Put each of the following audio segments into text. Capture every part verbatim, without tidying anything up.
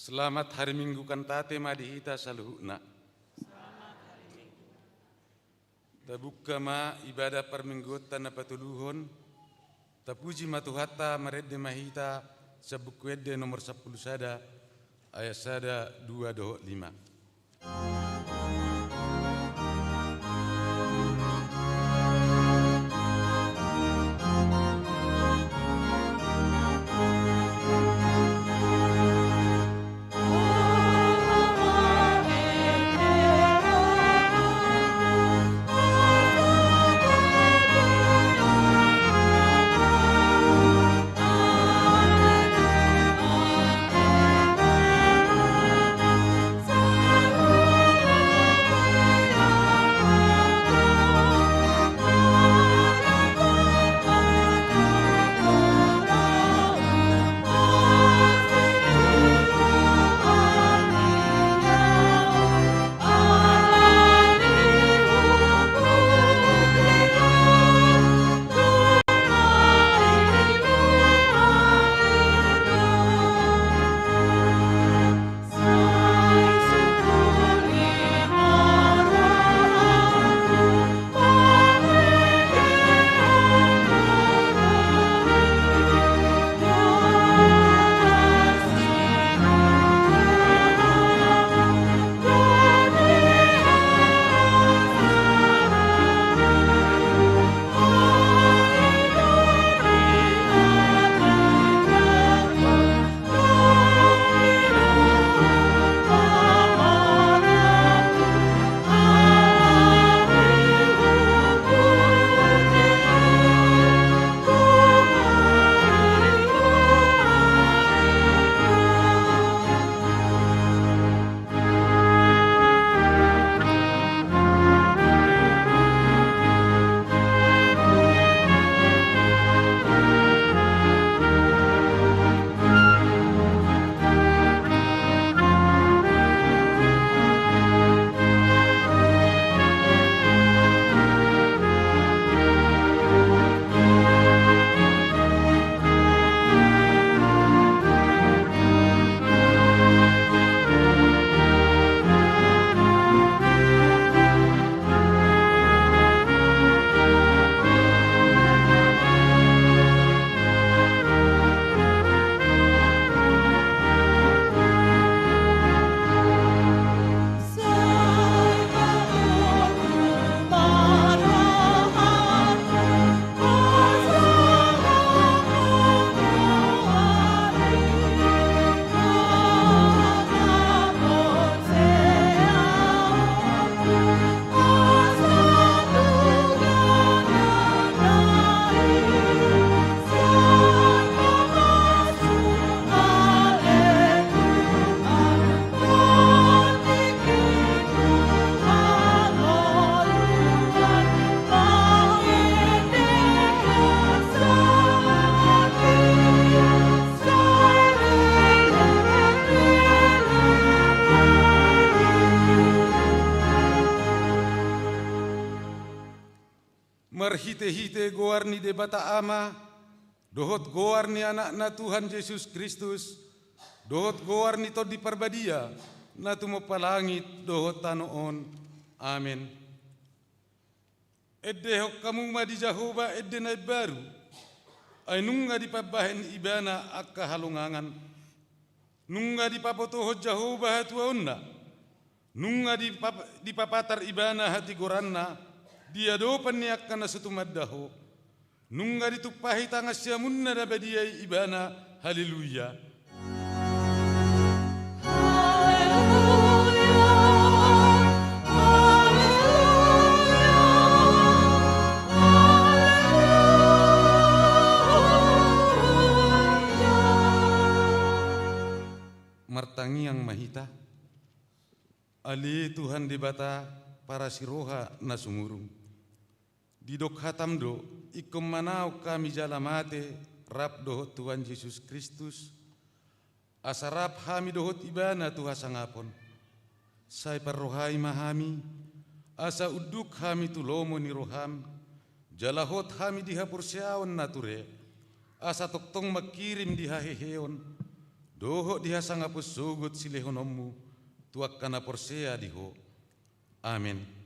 Selamat hari Minggu kantate ma di hita saluhutna. Tabuka ma ibadah parmingguonta na patoluhon. Tapuji ma Tuhanta, marende ma hita sian Buku Ende nomor sampulu sada, ayat sada, dua dohot lima. Marhitehite goar ni Debata Ama, dohot goar ni Anakna Tuhan Jesus Kristus, dohot goar ni Tondi Parbadia, na tumompa langit dohot tano on. Amen. Endehon hamu ma di Jahowa ende na imbaru, ai nunga dipambahen Ibana angka halongangan. Nunga dipabotohon Jahowa hatuaonna, nunga dipap-, dipapatar Ibana hatigoranna di adopan ni angka na so tumanda Ho. Nunga ditumpahi tangan siamunna na badia i Ibana. Haleluya. Martangiang ma hita. Ale Tuhan Debata, parasiroha na sumurung. Didok hatam do, ingkon manaon hami jala mate rap dohot Tuhan Jesus Kristus, asa rap hami dohot Ibana tu hasangapon. Sai parrohai ma hami, asa unduk hami tu lomo ni roham, jala hot hami di haporseaon na ture, asa tongtong mangkirim di haheheon, dohot di hasangapon sogot silehononmu tu angka na porsea di Ho. Amen.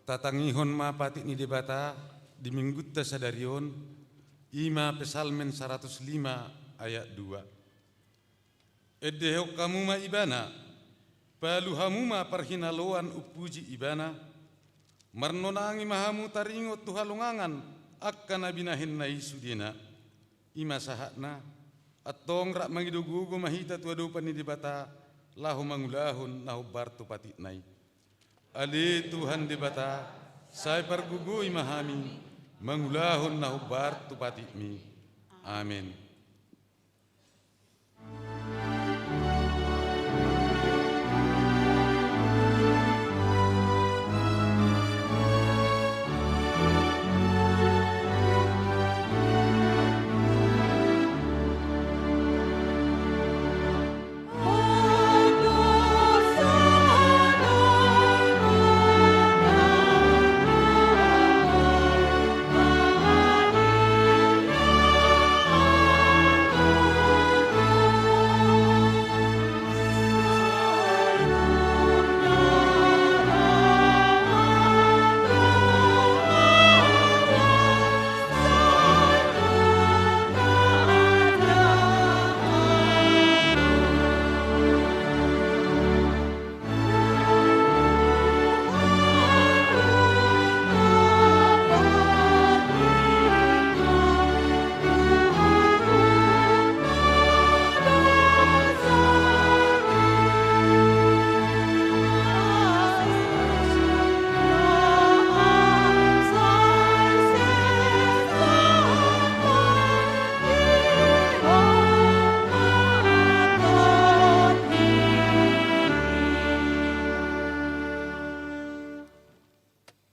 Tatangihon ma patik ni Debata di Minggunta sadari on, i ma Psalmen saratus lima ayat dua. Endehon hamu ma Ibana, palu hamu ma parhinaloan umpuji Ibana, marnonangi ma hamu taringot tu halongangan angka na binahenna i sudena. I ma sahatna, antong rap mangido gogo ma hita tu adopan ni Debata, laho mangulahon na hombar tu patikna i. Ale Tuhan Debata, sai pargogoi ma hami, mangulahon na hombar tu patikmi. Amen.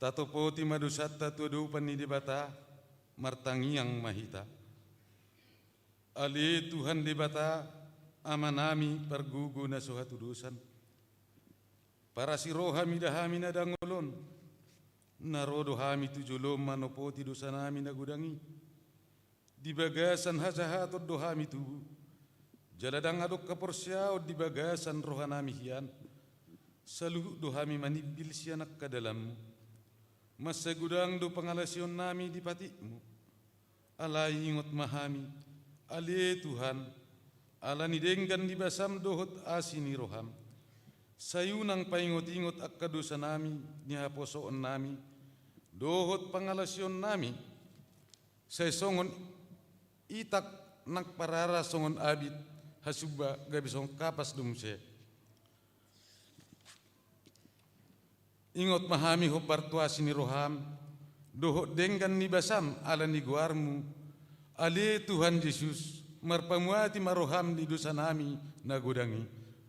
Tatopoti ma dosanta tu adopan ni Debata, martangiang ma hita. Ale Tuhan Debata, Amanami pargogo na so hatudosan, parasi roha mida hami na dangol on, na ro do hami tu jolom manopoti dosanami na godang i. Di bagasan hajahaton do hami tubu, jala ndang adong haporseaon di bagasan rohanami hian. Saluhut do hami manimbil sian angka dalanmu. Mansai godang do pangalaosionnami di patikmu. Alai ingot ma hami, ale Tuhan, ala ni denggan ni basam dohot asi ni roham. Sai unang paingot-ingot angka dosanami, ni haposoonnami, dohot pangalaosionnami. Sai songon itak nang parara songon abit hasumba gabe songon kapas do muse. Ingot ma hami hombar tu asi ni roham, dohot denggan ni basam ala ni goarmu, ale Tuhan Jesus, marpamuati ma roham di dosanami na godang i.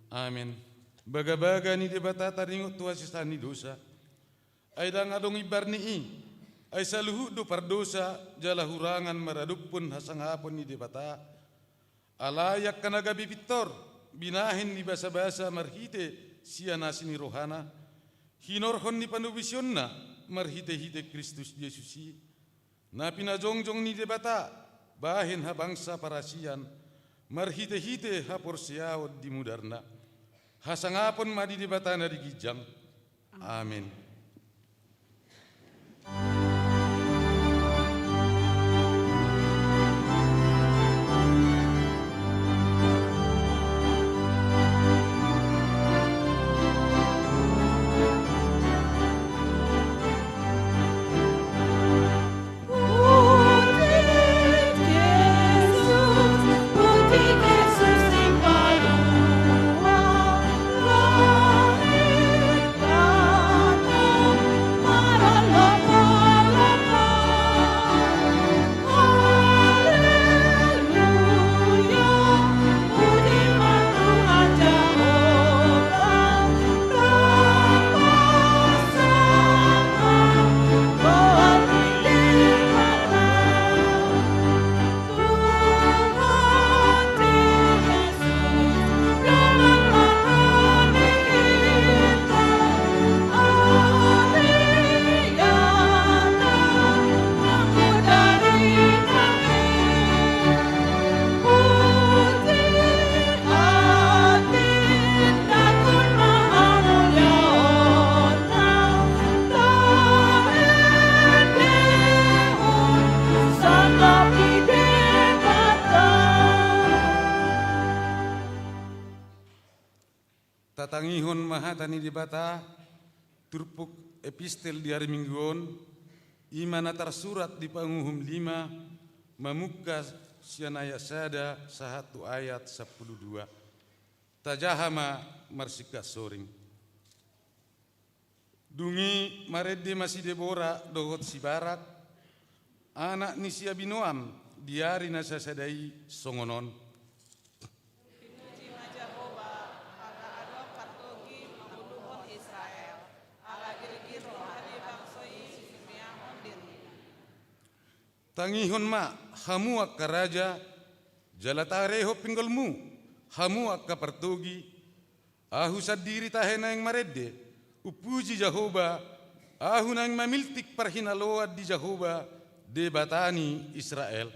Amen. Bagabaga ni Debata taringot tu hasesaan ni dosa. Ai ndang adong imbar ni i, ai saluhut do pardosa jala hurangan maradophon hasangapon ni Debata. Alai angka na gabe pintor, binahen ni basabasa marhite sian asi ni rohana, hinorhon ni panobisionna marhite-hite Kristus Jesus i, na pinajongjong ni Debata bahen habangsa parasian, marhite-hite haporseaon di mudarna. Hasangapon ma di Debata na di ginjang. Amen. Tatangihon ma hata ni Debata, turpuk epistel di ari Minggu on, i ma na tarsurat di Panguhum lima, mamungka sian ayat sada sahat tu ayat sampulu dua. Tajaha ma marsingkat soring. Dung i marende ma si Debora dohot si Barak, anak ni si Abinoam, di ari na sasada i songon on. Pinuji ma Jahowa, ala adong partogi manguluhon Israel, ala girgir roha ni bangso i simeahon dirina. Tangihon ma, hamu angka raja, jala tarehon pinggolmu, hamu angka partogi, ahu sandiri tahe naeng marende, umpuji Jahowa, ahu naeng mamiltik parhinaloan di Jahowa, Debata ni Israel.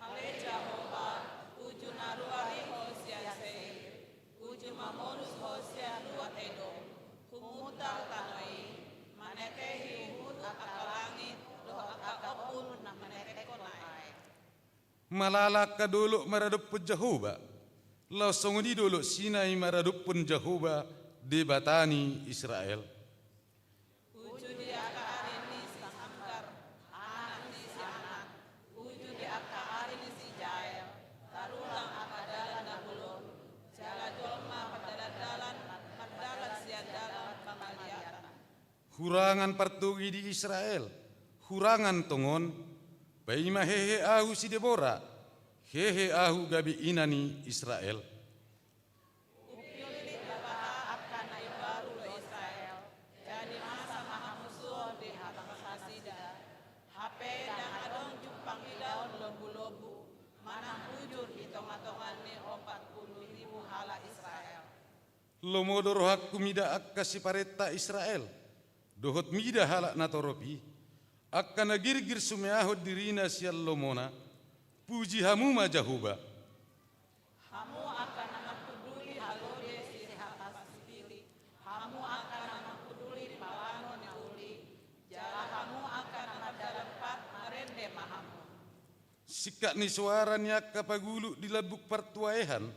Ale Jahowa, uju na ruar i Ho sian Seir, uju mamonus Ho sian luat Edom, humuntal tano i, manekehi uhum angka langit, dohot angka ombun na manetekhon aek. Malala angka dolok maradophon Jahowa, laos songon i dolok Sinai maradophon Jahowa, Debata ni Israel. Uju di angka ari ni si Samgar, anak ni si Anat, uju di angka ari ni si Jael, tarulang angka dalan na bolon, jala jolma mardalandalan, mardalan sian dalan pangaliatan. Hurangan partogi di Israel, hurangan tongon, paima hehe ahu si Debora, hehe ahu gabe ina ni Israel. Umpillit ma baha angka na imbaru do Israel, jadi masa ma hamusuon di hata nasida. Hape ndang adong jumpang idaon lombulombu, manang bujur di tongatonga ni ompat pulu ribu halak Israel. Lomo do rohangku mida angka siparenta Israel, dohot mida halak na torop i, angka na girgir sumeahon dirina sian lomona, puji hamu ma Jahowa. Hamu angka na manghunduli halode sihatas sipili, hamu angka na manghunduli palangon na uli, jala hamu angka na mardalan pat marende ma hamu. Singkat ni soara ni angka paguluk di lambung partuaean,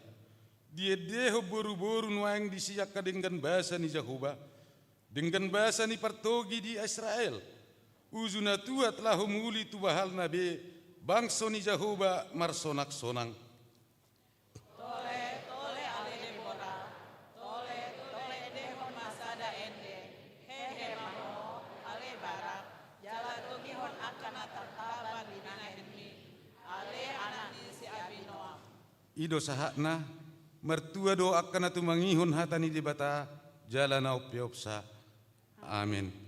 diendehon boruboru nuaeng disi angka denggan basa ni Jahowa, denggan basa ni partogi di Israel, uju na tuat laho muli tu bahalna be, bangso ni Jahowa marsonaksonang. Tole, tole ale Debora, tole, tole endehon ma sada ende, hehe ma ho, ale Barak, jala togihon angka na tartaban di binahenmi, ale anak ni si Abinoam. I do sahatna, martua do angka na tumangihon hata ni Debata, jala na umpeopsa. Amen.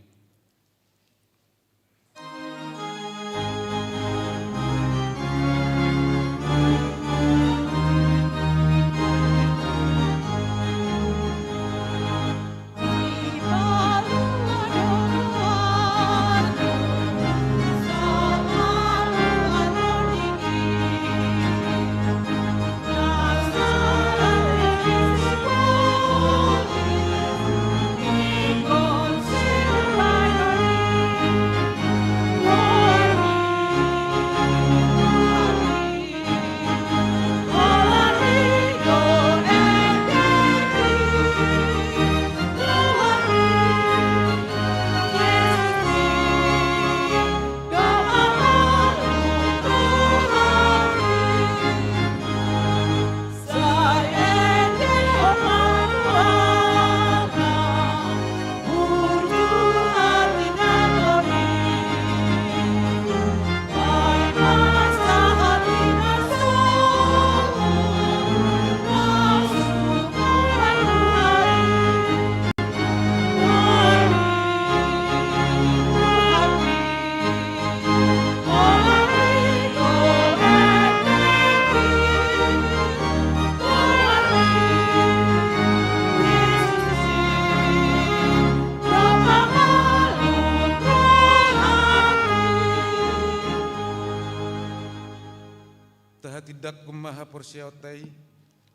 Tahatindangkon ma haporseaonta i,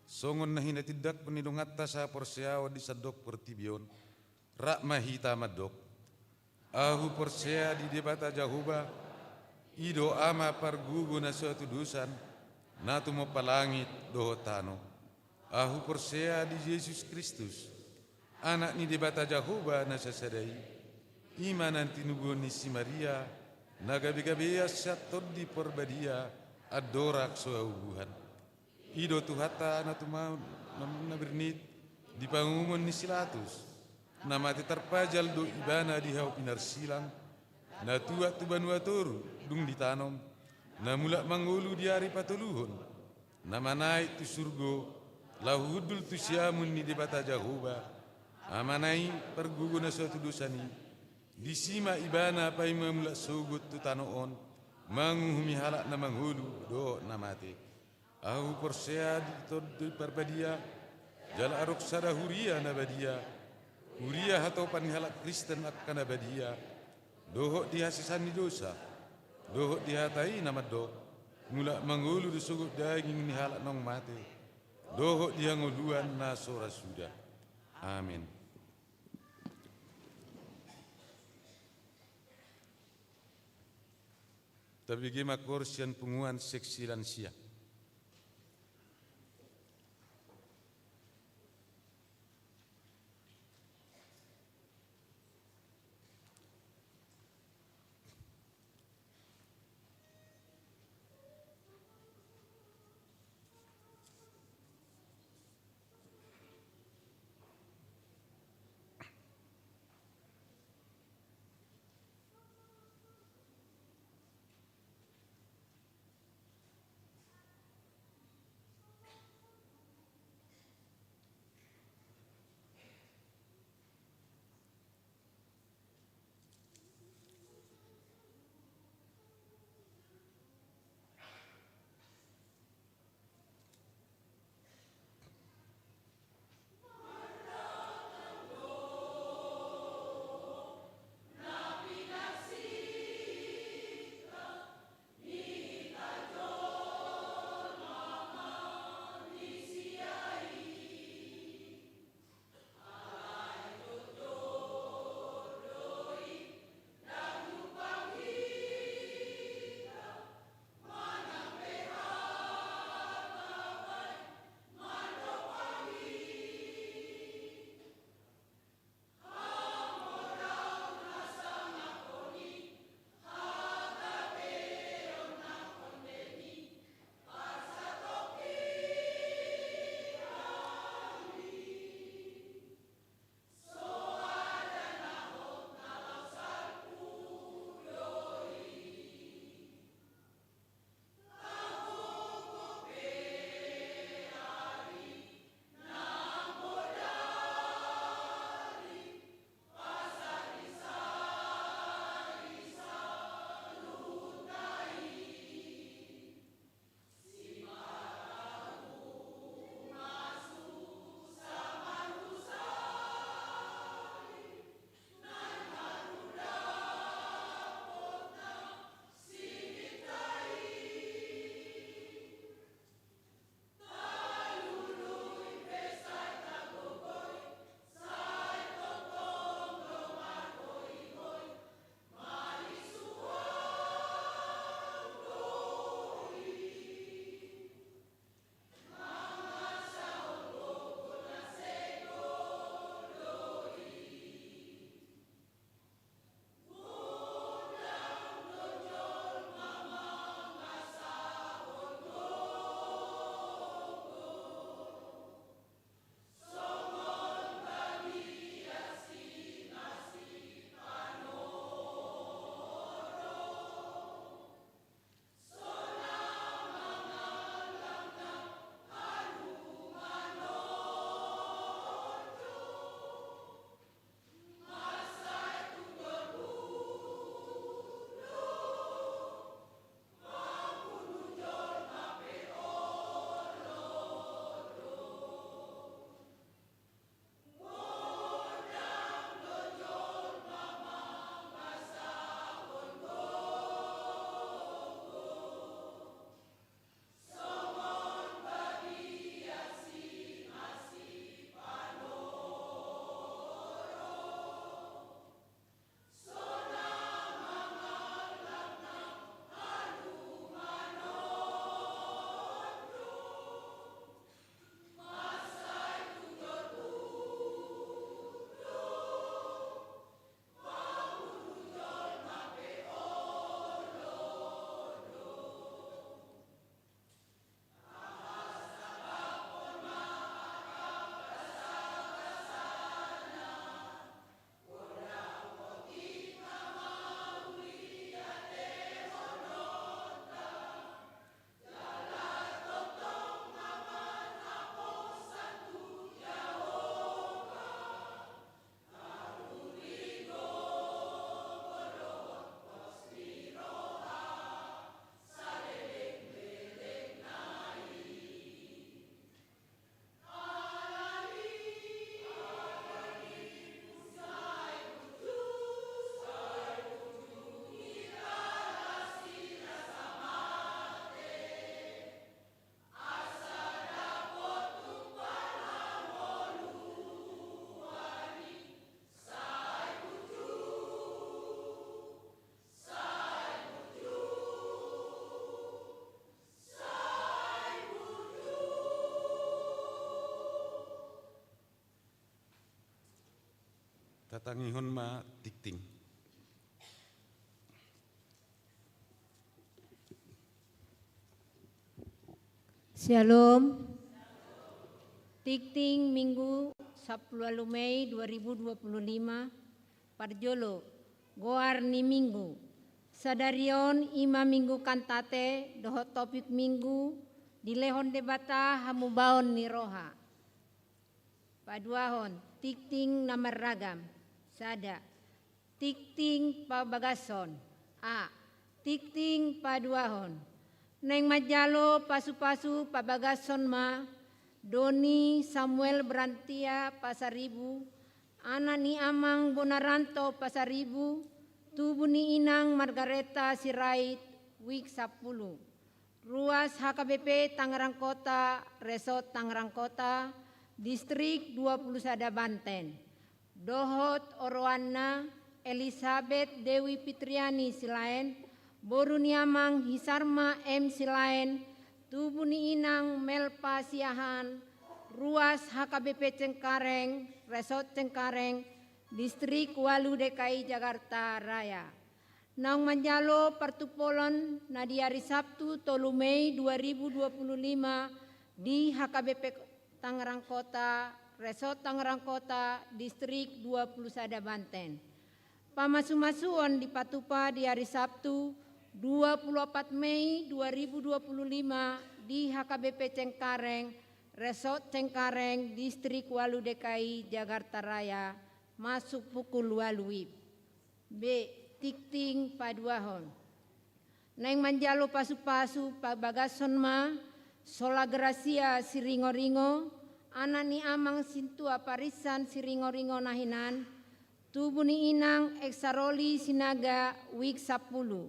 songon na hinatindangkon ni donganta sahaporseaon di sandok portibi on. Rap ma hita mandok. Ahu porsea di Debata Jahowa, i do Ama pargogo na so hatudosan, na tumompa langit dohot tano. Ahu porsea di Jesus Kristus, Anak ni Debata Jahowa na sasada i, i ma na tinubuhon ni si Maria, na gabegabean sian Tondi Parbadia, andorang so haubuhan. I do Tuhanta na tumau, na, na bernit, di pangumon ni si Latus, na mate tarpajal do ibana di hau pinarsilang, na tuat tu banua toru, dung ditanom, na mulak mangolu di ari patoluhon, na manaek tu surgo, laho hundul tu siamun ni Debata Jahowa, Amana i, pargogo na so tudosan i, disi ma ibana paima mulak sogot tu tano on, manguhumi halak na mangolu dohot na mate. Ahu porsea di Tondi Parbadia, jala adong sada huria na badia, huria hatopan ni halak Kristen angka na badia, dohot di hasesaan ni dosa, dohot di hata i na mandok, mulak mangolu do sogot daging ni halak naung mate, dohot di hangoluan na so ra suda. Amen. Tabege ma koor sian punguan seksi lansia. Tatangihon ma tingting. Syalom. Tingting Minggu sampulu ualu Mei dua ribu dua puluh lima. Parjolo, goar ni Minggu. Sadari on i ma Minggu Kantate dohot topik Minggu dilehon Debata hamubaon ni roha. Paduahon, tingting na marragam. Sada, tingting pabagashon. A, tingting paduahon. Naeng manjalo pasupasu pabagashon ma Doni Samuel Brantia Pasaribu, anak ni amang Bonaranto Pasaribu, tubu ni inang Margareta Sirait, wijk sampulu. Ruas H K B P Tangerang Kota, Resort Tangerang Kota, Distrik dua puluh sada Banten. Dohot oroanna Elisabeth Dewi Fitriani Silaen, boru ni amang Hisarma M Silaen, tubu ni inang Melpa Siahaan, ruas H K B P Cengkareng, Resort Cengkareng, Distrik ualu D K I Jakarta Raya. Naung manjalo partumpolon na di ari Sabtu tolu Mei dua ribu dua puluh lima di H K B P Tangerang Kota, Resort Tangerang Kota, Distrik dua puluh sada Banten. Pamasumasuon dipatupa di ari Sabtu dua puluh opat Mei dua ribu dua puluh lima di H K B P Cengkareng, Resort Cengkareng, Distrik ualu D K I Jakarta Raya, masuk pukul ualu wib. B, tingting paduahon. Naeng manjalo pasupasu pabagashon ma Sola Gracia Siringoringo, anak ni amang sintua Parinsan Siringoringo na hinan, tubu ni inang Eksaroli Sinaga, wijk sampulu.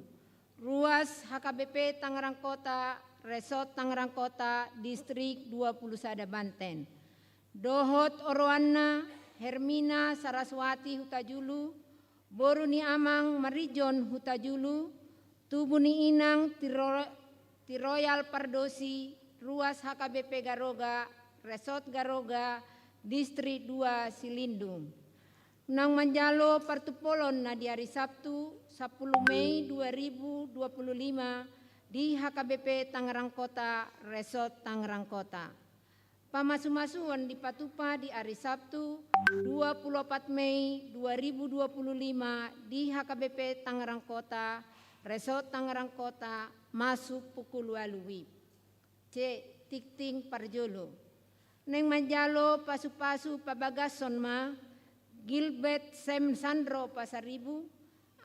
Ruas H K B P Tangerang Kota, Resort Tangerang Kota, Distrik dua puluh sada Banten. Dohot oroanna Hermina Saraswati Hutajulu, boru ni amang Marijon Hutajulu, tubu ni inang Tiro-, Tiroyal Pardosi, ruas H K B P Garoga, Resort Garoga, Distrik dua Silindung. Naung manjalo partumpolon na di ari Sabtu sampulu Mei dua ribu dua puluh lima di H K B P Tangerang Kota, Resort Tangerang Kota. Pamasumasuon dipatupa di ari Sabtu dua puluh opat Mei dua ribu dua puluh lima di H K B P Tangerang Kota, Resort Tangerang Kota, masuk pukul ualu wib. C, tingting parjolo. Naeng manjalo pasupasu pabagashon ma Gilbert Sem Sandro Pasaribu,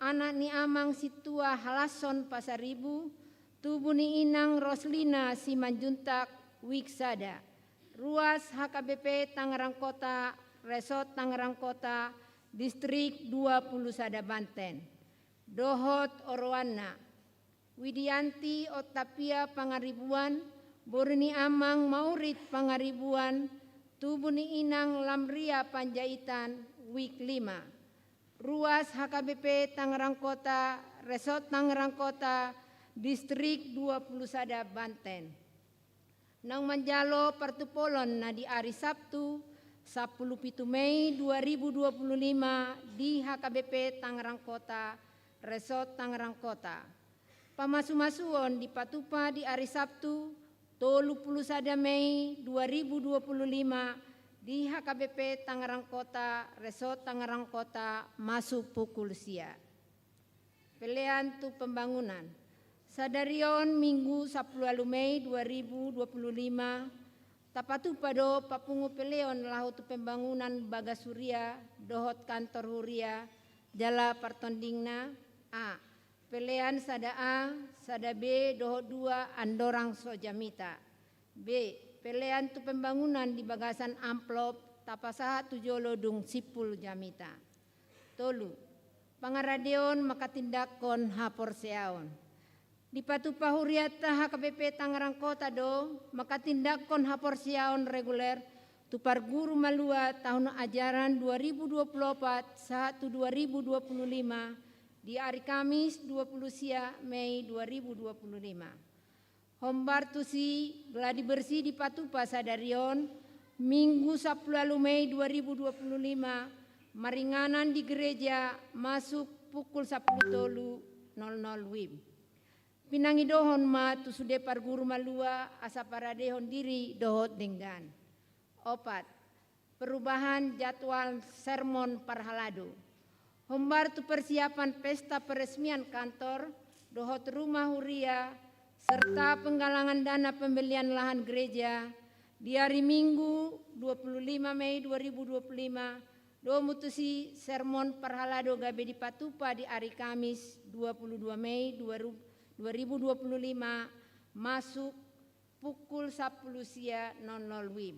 anak ni amang sintua Halashon Pasaribu, tubu ni inang Roslina Simanjuntak, wijk sada. Ruas H K B P Tangerang Kota, Resort Tangerang Kota, Distrik dua puluh sada Banten. Dohot oroanna Widianti Octavia Pangaribuan, boru ni amang Maurit Pangaribuan, tubu ni inang Lamria Panjaitan, wijk lima. Ruas H K B P Tangerang Kota, Resort Tangerang Kota, Distrik dua puluh sada Banten. Naung manjalo partumpolon na di ari Sabtu sampulu pitu Mei dua ribu dua puluh lima di H K B P Tangerang Kota, Resort Tangerang Kota. Pamasumasuon dipatupa di ari Sabtu tolu puluh sada Mei dua ribu dua puluh lima di H K B P Tangerang Kota, Resort Tangerang Kota, masuk pukul sia. Pelean tu pembangunan. Sadari on Minggu sampulu ualu Mei dua ribu dua puluh lima, tapatupa do papungu peleon laho tu pembangunan bagas huria dohot kantor huria jala partondingna. A, pelean sada A, sada B dohot dua andorang so jamita. B, pelean tu pembangunan di bagasan amplop tapasahat tu jolo dung simpul jamita. Tolu, pangaradeon manghatindanghon haporseaon. Dipatupa hurianta H K B P Tangerang Kota do manghatindanghon haporseaon reguler tu parguru malua tahun ajaran dua ribu dua puluh opat sahat tu dua ribu dua puluh lima di ari Kamis dua puluh sia Mei dua ribu dua puluh lima. Hombar tusi gladi bersih dipatupa sadari on, Minggu sampulu ualu Mei dua ribu dua puluh lima, Maringanan di gereja masuk pukul sampulu tolu nol nol W I B. Pinangidohon ma tu sude parguru malua asa paradehon diri dohot denggan. Opat, perubahan jadwal sermon parhalado. Hombar tu persiapan pesta peresmian kantor dohot rumah huria serta penggalangan dana pembelian lahan gereja di hari Minggu dua puluh lima Mei dua ribu dua puluh lima, domu tusi sermon parhalado gabe dipatupa di hari Kamis dua puluh dua Mei dua ribu dua puluh lima, masuk pukul sampulu sia nol nol W I B.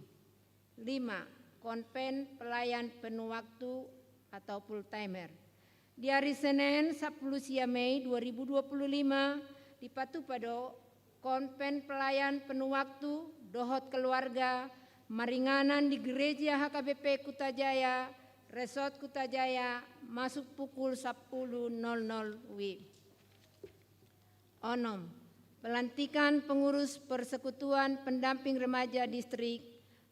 Lima, konven pelayan penuh waktu atau full timer. Di hari Senin sampulu sia Mei dua ribu dua puluh lima, dipatupa do konven pelayan penuh waktu dohot keluarga maringanan di Gereja H K B P Kutajaya, Resort Kutajaya, masuk pukul sampulu nol nol W I B. Onom, pelantikan pengurus Persekutuan Pendamping Remaja Distrik,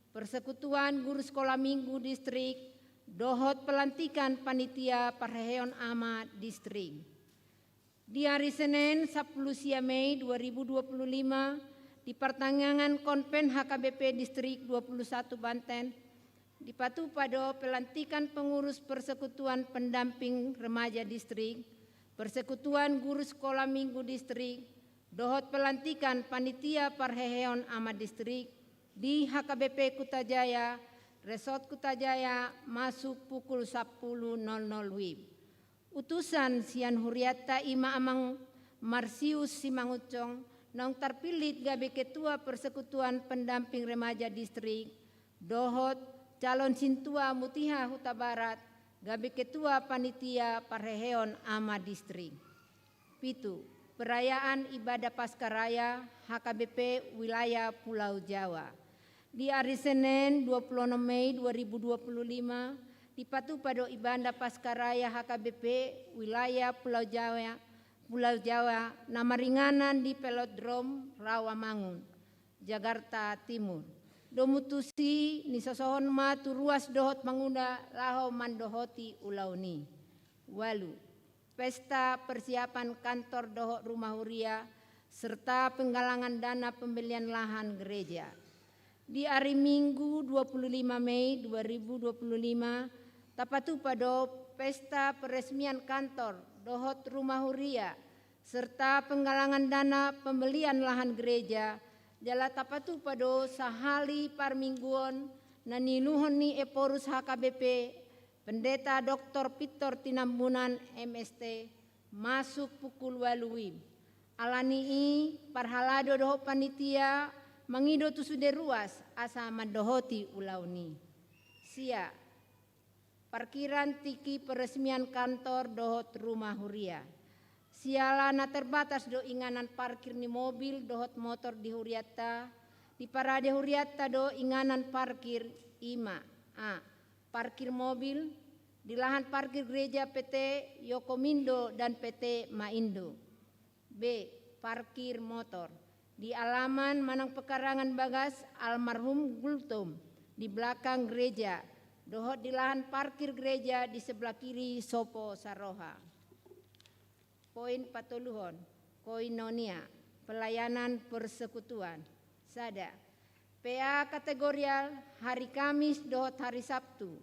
Persekutuan Guru Sekolah Minggu Distrik, dohot pelantikan panitia parheheon ama distrik. Di hari Senin sampulu sia Mei dua ribu dua puluh lima, di partangiangan konven H K B P Distrik dua puluh satu Banten, dipatupa do pelantikan pengurus Persekutuan Pendamping Remaja Distrik, Persekutuan Guru Sekolah Minggu Distrik, dohot pelantikan panitia parheheon ama distrik di H K B P Kutajaya, Resort Kutajaya, masuk pukul sampulu nol nol W I B. Utusan sian hurianta i ma Amang Marsius Simangunsong, naung tarpillit gabe Ketua Persekutuan Pendamping Remaja Distrik, dohot calon sintua Mutiha Hutabarat gabe Ketua Panitia Parheheon Ama Distrik. Pitu, perayaan ibadah Paskaraya H K B P wilayah Pulau Jawa. Di hari Senin dua puluh onom Mei dua ribu dua puluh lima, dipatupa do ibadah Paskaraya H K B P wilayah Pulau Jawa, Pulau Jawa na maringanan di Velodrome Rawamangun, Jakarta Timur. Domu tusi nisosohon ma tu ruas dohot mangula laho mandohoti ulaon i. Ualu, pesta persiapan kantor dohot rumah huria serta penggalangan dana pembelian lahan gereja. Di hari Minggu dua puluh lima Mei dua ribu dua puluh lima, tapatupa do pesta peresmian kantor dohot rumah huria serta penggalangan dana pembelian lahan gereja, jala tapatupa do sahali parmingguon na niuluhon ni Ephorus H K B P, Pendeta Doktor Victor Tinambunan, M S T, masuk pukul ualu W I B. Ala ni i, parhalado dohot panitia mangido tu sude ruas asa mandohoti ulaon i. Sia, parkiran tingki peresmian kantor dohot rumah huria. Siala na terbatas do inganan parkir ni mobil dohot motor di hurianta, diparade hurianta do inganan parkir, i ma: A, parkir mobil di lahan parkir gereja P T Yokomindo dan P T Maindo. B, parkir motor di alaman manang pekarangan bagas almarhum Gultom di belakang gereja, dohot di lahan parkir gereja di sebelah kiri Sopo Saroha. Poin patoluhon, koinonia, pelayanan persekutuan. Sada, P A kategorial hari Kamis dohot hari Sabtu.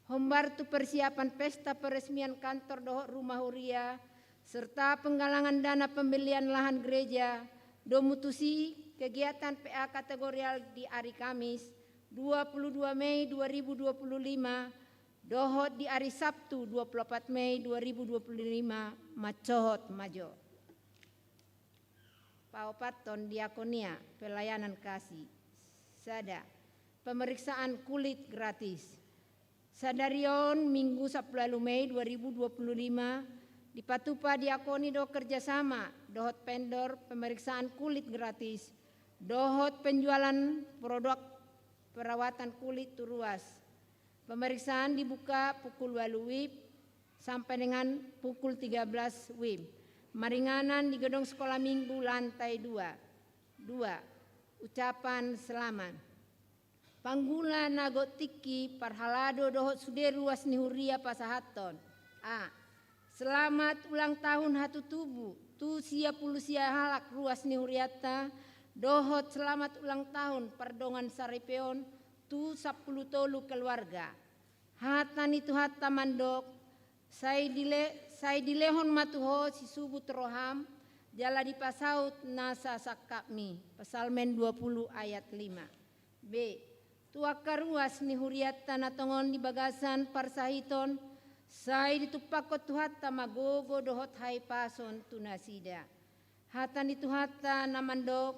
Hombar tu persiapan pesta peresmian kantor dohot rumah huria, serta penggalangan dana pembelian lahan gereja, domu tusi kegiatan P A kategorial di hari Kamis dua puluh dua Mei dua ribu dua puluh lima, dohot di hari Sabtu dua puluh opat Mei dua ribu dua puluh lima, mansohot ma jo. Paopathon, diakonia, pelayanan kasih. Sada, pemeriksaan kulit gratis. Sadari on Minggu sampulu ualu Mei dua ribu dua puluh lima, dipatupa diakoni do kerjasama dohot vendor pemeriksaan kulit gratis dohot penjualan produk perawatan kulit tu ruas. Pemeriksaan dibuka pukul ualu W I B sampai dengan pukul tiga belas W I B. Maringanan di gedung sekolah minggu lantai dua. Dua, ucapan selamat. Panggula na gok tingki parhalado dohot sude ruas ni huria pasahathon. A. Selamat ulang tahun hatutubu tu sia pulu sia halak ruas ni hurianta, dohot selamat ulang tahun pardongan saripeon tu sampulu tolu keluarga. Hata ni Tuhanta mandok, sai dile-, sai dilehon ma tu ho sisubut roham, jala dipasaut nasa sangkapmi. Psalmen dua pulu ayat lima. B. Tu angka ruas ni hurianta na tongon di bagasan parsahiton, sai ditumpakkon Tuhanta ma gogo dohot hahipason tu nasida. Hata ni Tuhanta na mandok,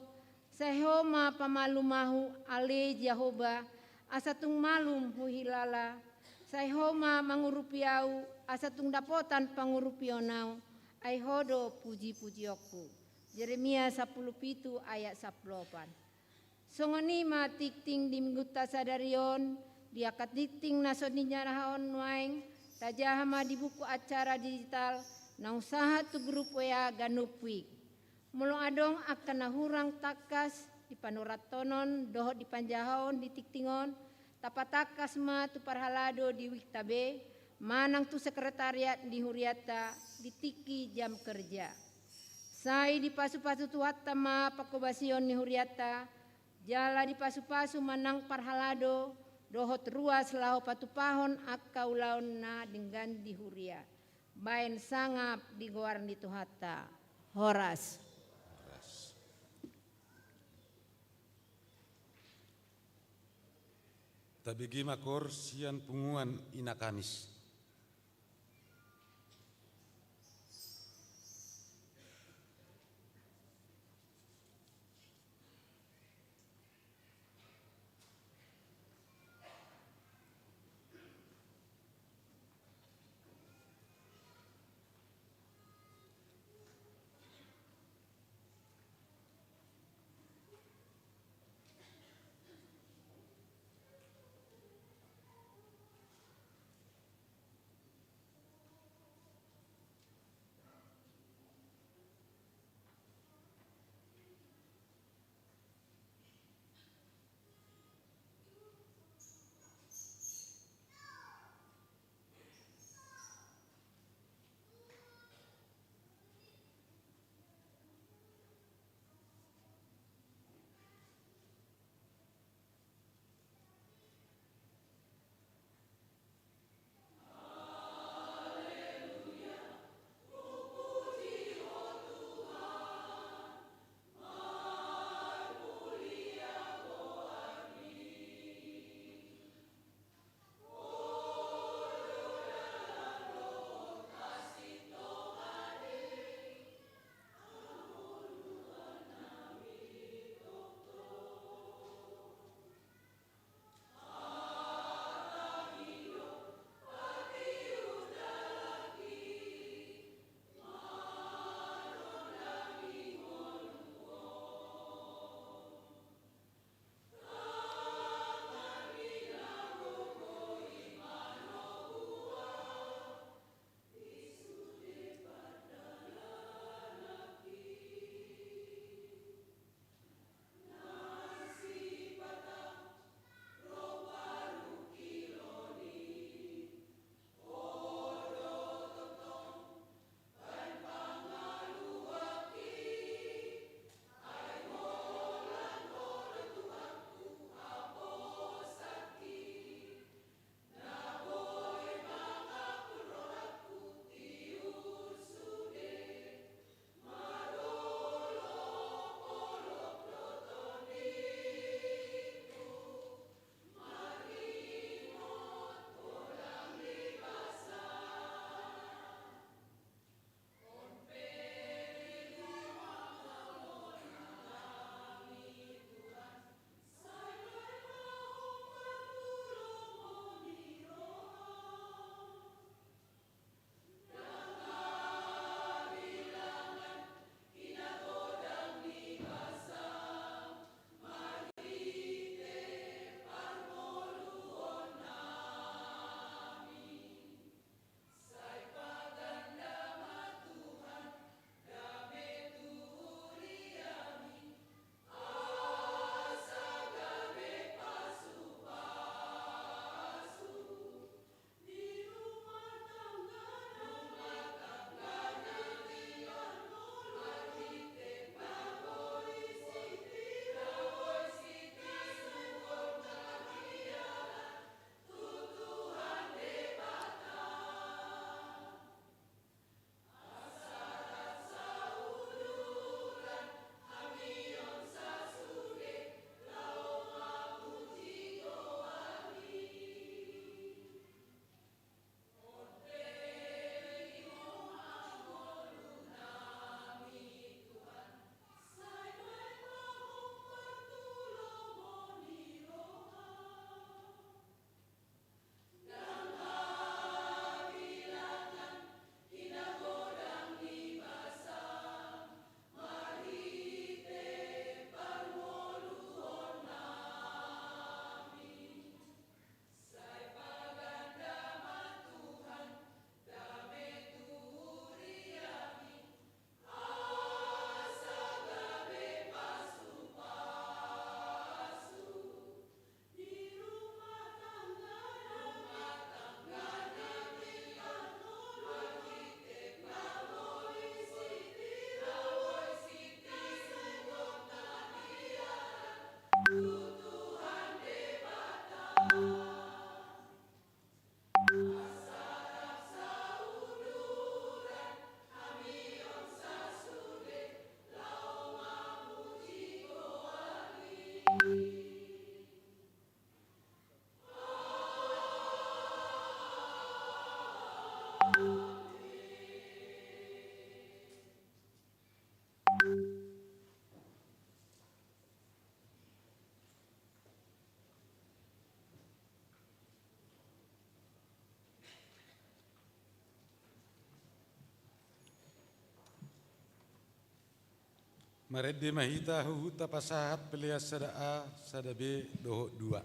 sai ho ma pamalum ahu, ale Jahowa, asa tung malum huhilala, sai ho ma mangurupi ahu, asa tung dapotan pangurupion ahu, ai ho do puji-pujionku. Jeremia sampulu pitu ayat sampulu opat. Songon i ma tingting di minggunta sadari on, di angka tingting na so ninyarahon nuaeng, tajaha ma di buku acara digital, naung sahat tu grup W A ganup wijk. Molo adong angka na hurang tangkas di panurathonon dohot di panjahaon di tingting on, tapatangkas ma tu parhalado di wikta be, manang tu sekretariat di hurianta di tingki jam kerja. Sai dipasu-pasu Tuhanta ma panghobasion ni hurianta, jala dipasu-pasu ma nang parhalado dohot ruas laho patupahon angka ulaon na denggan di huria. Baen sangap di goar ni Tuhanta. Horas. Tabege ma koor sian punguan Ina Kamis. Marende ma hita huhut tapasahat pelean sada A, sada B dohot dua.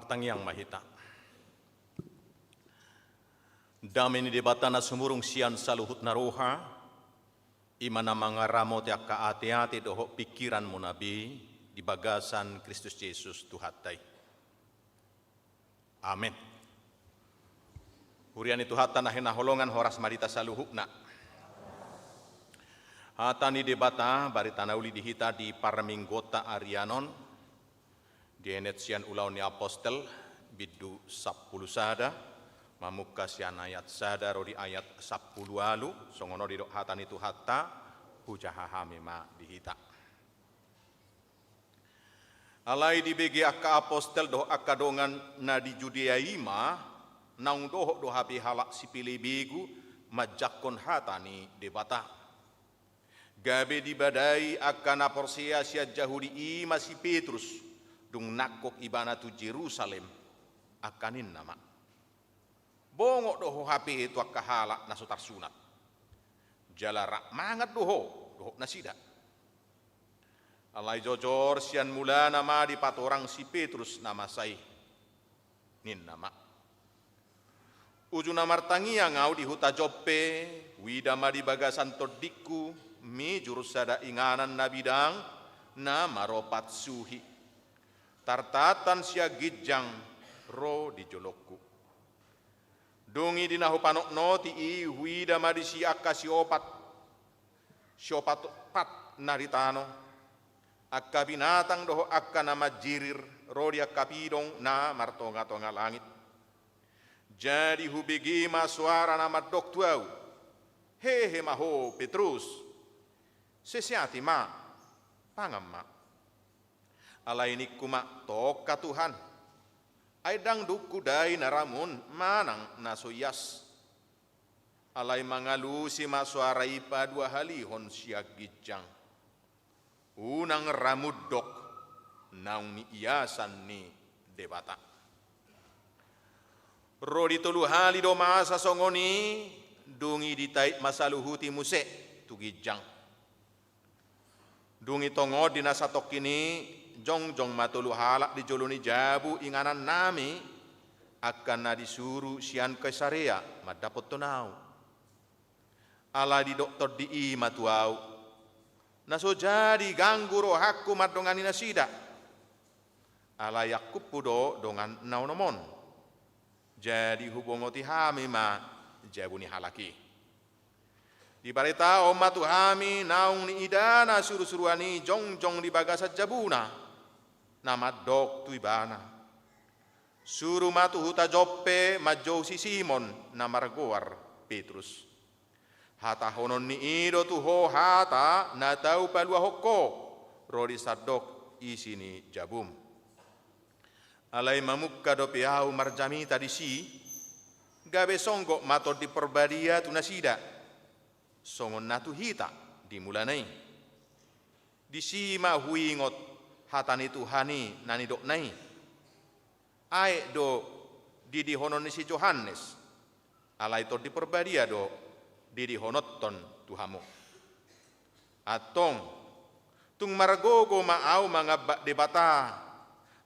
Tangiang ma hita. Dame ni Debata na sumurung sian saluhutna roha, i ma na mangaramoti angka ateate dohot pingkiranmuna be di bagasan Kristus Jesus Tuhanta i. Amen. Huria ni Tuhanta na hinaholongan, horas ma di hita saluhutna. Hata ni Debata, barita na uli di hita di parmingguonta arian on, dienet sian Ulaon ni Apostel, bindu sampulu sada, mamungka sian ayat sada ro di ayat sampulu ualu, songon on didok hata ni Tuhanta, hujaha hami ma di hita. Alai dibege angka apostel dohot angka dongan na di Judea i ma, naung dohot do hape halak sipelebegu manjangkon hata ni Debata. Gabe dibadai angka na porsea sian Jahudi i ma si Petrus, dung nangkok ibana tu Jerusalem, angka ninna ma: Bongot do ho hape tu angka halak na so tarsunat. Jala rap mangan do ho dohot nasida. Alai jojor sian mulana ma dipatorang si Petrus na masa i. Ninna ma: Uju na martangiang ahu di huta Joppe, huida ma di bagasan tondingku mijur sada inganan na bidang na maropat suhi, tartatan sian ginjang ro di jolongku. Dung i di na hupanotnoti i, huida ma disi angka siopat, siopat-opat na di tano, angka binatang dohot angka na manjirir ro di angka pidong na martonga-tonga langit. Jadi hubege ma soara na mandok tu ahu: Hehe ma ho, Petrus, seseati ma, pangan ma. Alai ningku ma: Tongka, Tuhan, ai ndang dung hudai na ramun manang na so ias. Alai mangalusi ma soara i paduahalihon sian ginjang. Unang ramun dok naung niiasan ni Debata. Ro di tolu hali do masa songon i, dung i ditait ma saluhut i muse tu ginjang. Dung i tongon di na satongkin i, jongjong ma tolu halak di jolo ni jabu inganannami, angka na disuru sian Kaisarea mandapothon ahu. Alai didok tondi i ma tu ahu: Na so jadi ganggu rohangku mandongani nasida. Alai angkuphu do dongan na onom on. Jadi hubongoti hami ma jabu ni halak i. Dibaritahon ma tu hami naung niidana surusuruan i jongjong di bagasan jabuna, na mandok tu ibana: Suru ma tu huta Joppe manjou si Simon na margoar Petrus. Hatahononni i do tu ho hata na tau paluahon ho ro di sandok isi ni jabum. Alai mamungka dope ahu marjamita disi, gabe songgop ma Tondi Parbadia tu nasida, songon na tu hita di mulana i. Disi ma huingot hata ni Tuhan i na nidokna i. Aek do didihonon ni si Johannes, alai Tondi Parbadia do didihononhon tu hamu. Antong, tung margogo ma ahu mangambat Debata,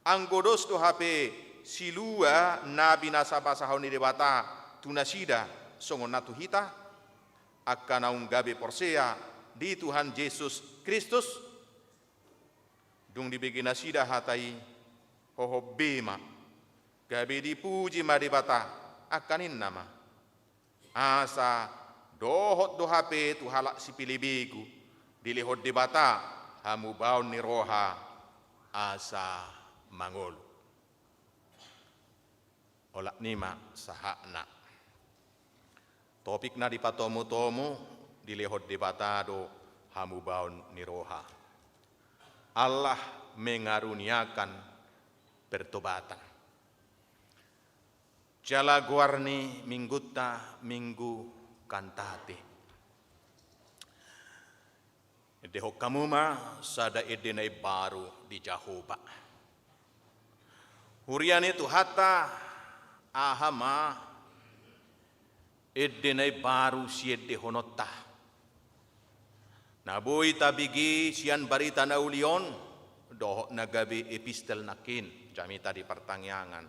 anggo dos do hape silua na binasabasahon ni Debata tu nasida songon na tu hita, angka naung gabe porsea di Tuhan Jesus Kristus? Dung dibege nasida hata i, hohom be ma, gabe dipuji ma Debata, angka ninna ma: Asa dohot do hape tu halak sipelebegu dilehon Debata hamubaon ni roha asa mangolu. Olat ni ma sahatna. Topik na dipatomutomu: dilehon Debata do hamubaon ni roha. Allah mengaruniakan pertobatan. Jala goar ni minggunta Minggu Kantate. Endehon hamu ma sada ende na imbaru di Jahowa. Huria ni Tuhanta, aha ma ende na imbaru siendehononta? Na boi tabege sian barita na uli on dohot na gabe epistel nangkin. jamita di partangiangan,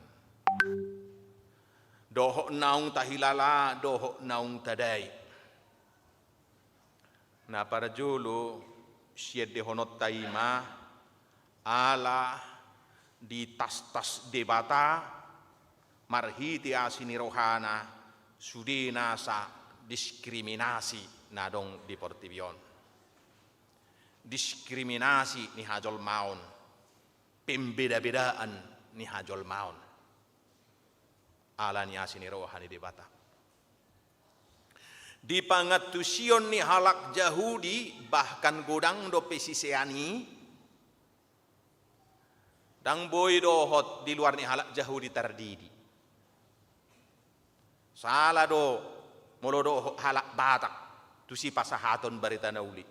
dohot naung tahilala, dohot naung tadai. Na parjolo siendehononta i ma, ala ditastas Debata marhite asi ni rohana sude nasa diskriminasi na adong di portibi on. Diskriminasi ni hajolmaon, pembeda-bedaan ni hajolmaon. Ala ni asi ni roha ni Debata. Di pangantusion ni halak Jahudi, bahkan godang dope sisean i, ndang boi dohot di luar ni halak Jahudi tardidi. Sala do molo dohot halak Batak tusi pasahaton barita na uli.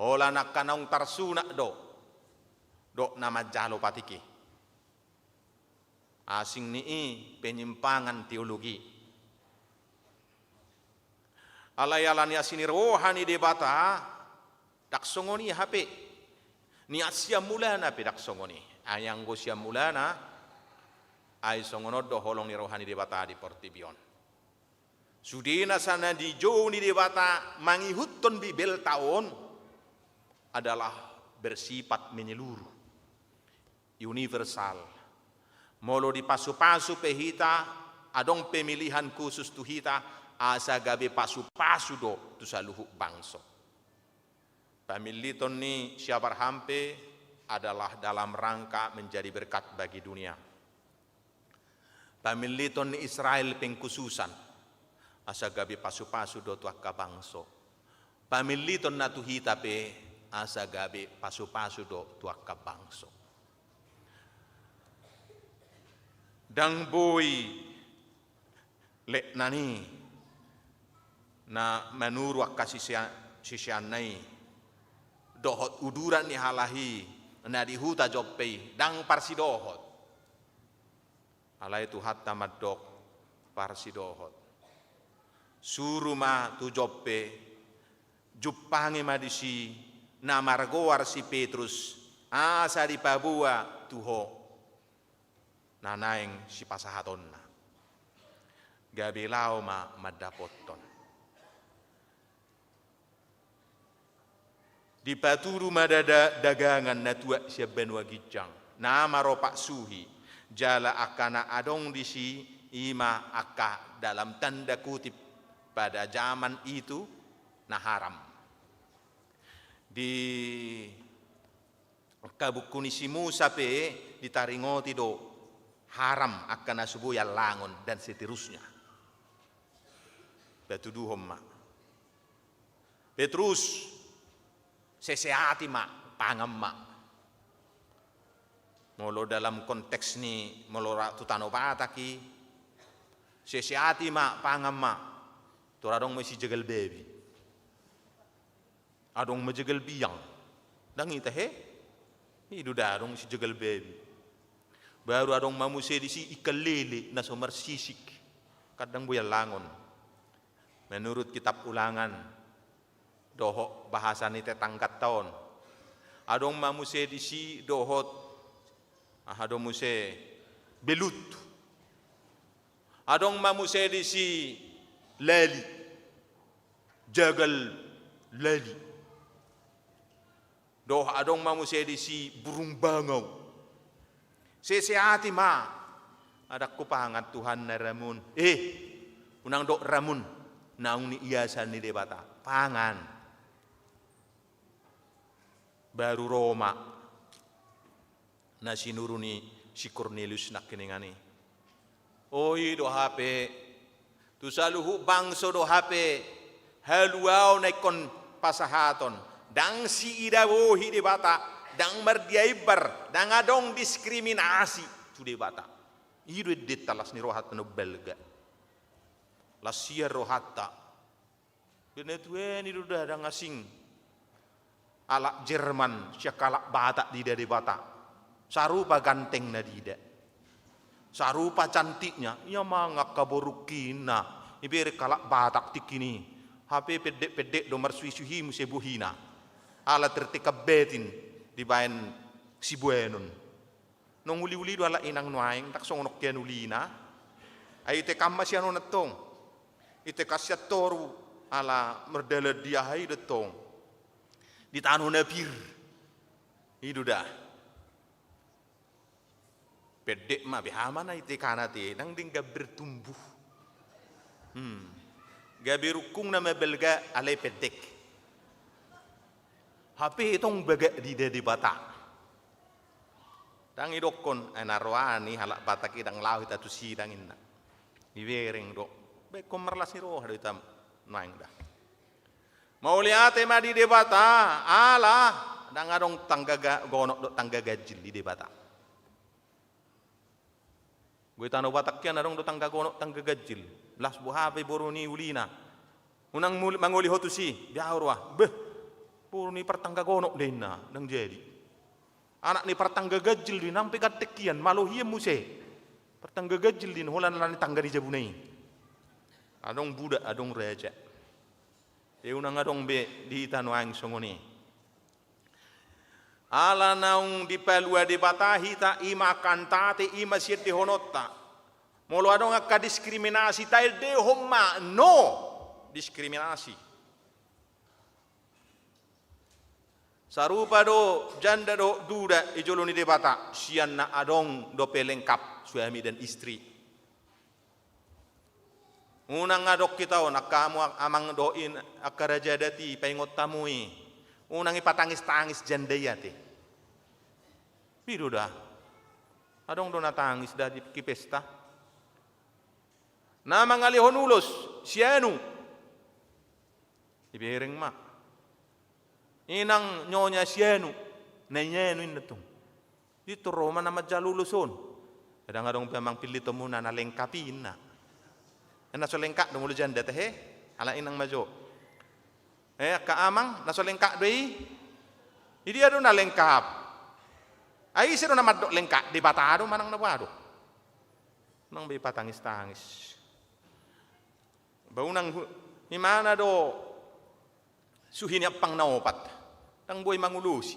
Holan angka naung tarsunat do, dohot na manjalo patik i. Asing ni i penyimpangan teologi. Alai ala ni asi ni roha ni Debata, ndang songon i hape. Niat sian mulana pe ndang songon i. Ai anggo sian mulana, ai songon on do holong ni roha ni Debata di portibi on. Sude nasa na nijou ni Debata mangihuthon Bibelta on adalah bersifat menyeluruh, universal. Molo dipasupasu pe hita, adong pemilihan khusus tu hita, asa gabe pasupasu do tu saluhut bangso. Pamilliton ni si Abraham pe adalah dalam rangka menjadi berkat bagi dunia. Pamilliton ni Israel pengkhususan, asa gabe pasupasu do tu angka bangso. Pamilliton na tu hita pe, asa gabe pasupasu do tu angka bangso. Ndang boi letnan i na manuru angka sisea-, siseanna i dohot uduran ni halak i na di huta Joppe i, ndang parsidohot. Alai Tuhanta mandok parsidohot. Suru ma tu Joppe, jumpangi ma disi na margoar si Petrus, asa dipaboa tu ho na naeng sipasahatonna. Gabe laho ma mandapothon. Dipatudu ma da-, da-, dagangan na tuat sian banua ginjang, na maropak suhi, jala angka na adong disi, i ma angka dalam tanda kutip pada zaman itu na haram. Di angka buku ni si Musa pe ditaringoti do haram angka na so boi allangon dan seterusnya. Patuduhon ma. Petrus, sesehati ma, pangan ma. Molo dalam konteks ni, molo ra-, tu Tano Batak i, sesehati ma, pangan ma. Tor adong ma sijagal babi. Adong ma jagal biang. Ndang i tahe? I do da adong sijagal babi. Baru adong ma muse disi ikan lele na so marsisik. Kan ndang boi allangon. Menurut kitab Ulangan dohot bahasa ni tetangganta on. Adong ma muse disi dohot, aha do muse, belut. Adong ma muse disi lali, jagal lali. Dohot adong ma muse disi burung bangau. Sesehati ma. Ndang hupangan Tuhan na ramun. Eh, unang dok ramun. Naung ni iasan ni Debata. Pangan. Baru ro ma na sinuru ni si Kornelius nangkiningan i. O i do hape, tu saluhut bangso do hape, haluaon na ingkon pasahaton, ndang siida bohi Debata, ndang mardia imbar, ndang adong diskriminasi tu Debata. I do endenta las ni rohanta na umbalga. Las sian rohanta. Binatua ni do da ndang asing. Halak Jerman sian halak Batak diida Debata. Sarupa gantengna diida. Sarupa cantiknya. Ia mangan angka borungkina. Ibere halak Batak tingki i. Hape pendek-pendek do marsuhi-suhi muse bohina. Ala tertekan batin dibaen siboanon. Naung uli-uli do halak inang nuaeng, ndang songon on hian ulina. Ai itekan ma sian on antong. Itekan sian toru, ala mardalan di aha i do antong. Di tano na pir. I do da. Pendek ma, beha ma na itekana te, ndang denggan bertumbuh. Hmm. Gabe rungkung nama balga alai pendek. Hape tong bagak diida Debata. Ndang idokkon, ai na roa ni halak Batak i ndang laho hita tusi, ndang inna. Dibereng do. Baenkon marlas ni roha do hita nuaeng da. Mauliate ma di Debata, ala ndang adong tangga ga-, gonok dohot tangga ganjil di Debata. Boi tano Batak hian adong do tangga gonok, tangga ganjil. Las boha pe boru ni ulina. Unang mul-, mangoli ho tusi, beha roa. Beh, boru ni partangga gonok do inna, ndang jadi. Anak ni partangga ganjil do i, nang pe ganteng hian, malo hian muse. Partangga ganjil do i, holan ala ni tangga di jabuna i. Adong budak, adong raja. Pe unang adong be di hita nuaeng songon i. Ala naung dipalua Debata hita, i ma angka enta te, i ma siendehononta. Molo adong angka diskriminasi, taendehon ma, no diskriminasi. Sarupa do janda dohot duda i jolo ni Debata, sian na adong dope lengkap suami dan istri. Unang adong hita on, angka hamu amang dohot inang, angka raja adat i, paingot hamu i. Unang ipatangis-tangis janda i ate. I do da. Adong do na tangis da di pesta. Na mangalehon ulos, si anu. Dibereng ma. Inang nyonya si anu, na i anu inna tong. Di tor ro ma na manjalo ulos on. Ndang adong pe amang pillitonmuna na lengkap i inna. Na so lengkap do molo janda tahe, ala inang ma jo. Eh, angka amang, na so lengkap do i? Idia do na lengkap? Ai ise do na mandok lengkap, Debata do manang na boha do? Nang be patangis-tangis. Ba unang hu-, imana do suhi ni ampang na opat, ndang boi mangulosi.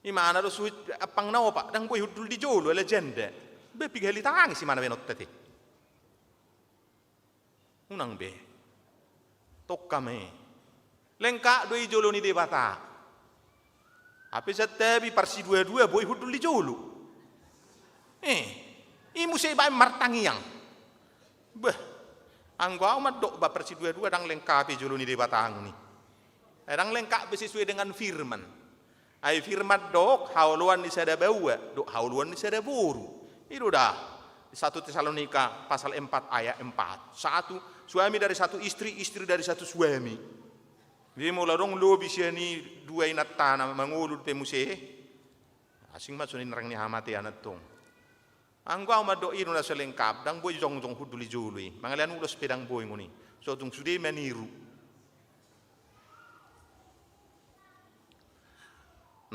Imana do suhi ampang na opat, ndang boi hundul di jolo ala janda. Be piga hali tangis imana be nonta te. Unang be. Tongka ma i. Lengkap do i jolo ni Debata. Hape santabi parsidua-dua boi hundul di jolo. Eh, i muse ibaen martangiang. Bah, anggo au mandok ba parsidua-dua ndang lengkap i jolo ni Debatangon i. Eh, ndang lengkap be sesuai dengan firman. Ai firman dok haoloan ni sada baoa, dok haoloan ni sada boru. I do da, satu Tesalonika pasal empat ayat empat. Satu suami dari satu istri, istri dari satu suami. Jadi molo adong lobi sian i dua inantana mangolu dope muse, asing ma songon i nang ni hamatean antong. Anggo au mandok i do na so lengkap, ndang boi jongjong hundul di jolo i. Mangalean ulos pe ndang boi ngoni. So tung sude maniru.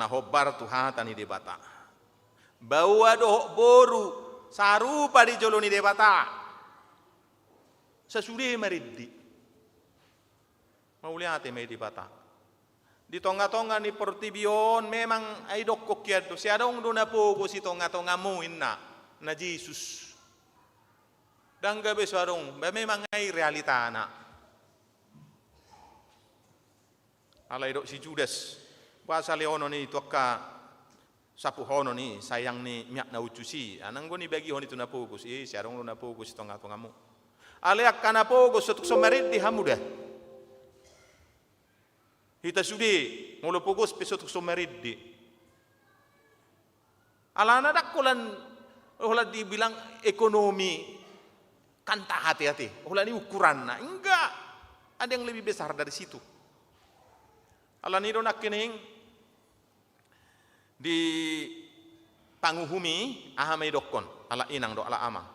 Na hombar tu hata ni Debata. Baoa dohot boru sarupa di jolo ni Debata. Sasude marende. Mauliate ma i Debata. Di tonga-tonga ni portibi on memang ai dokkon hian do, sai adong do na pogos i tonga-tongamu inna, na Jesus. Ndang gabe so adong, ba memang ai realitana. Alai dok si Judas, boasa lehonon i tu angka sapuhonon i, sayang ni miak na ucus i, anang do ibagihon i tu na pogos, eh, sai adong do na pogos i tonga-tongamu. Alai angka na pogos so tung so marende hamu da. Hita sude, molo pogos pe so tung so marende. Alana ndang holan, holan dibilang ekonomi kan tahat i ate, holan i ukuranna. Enggak. Ada yang lebih besar dari situ. Alani do nangkining di panguhum i, aha ma idokkon, ala inang do, ala amang.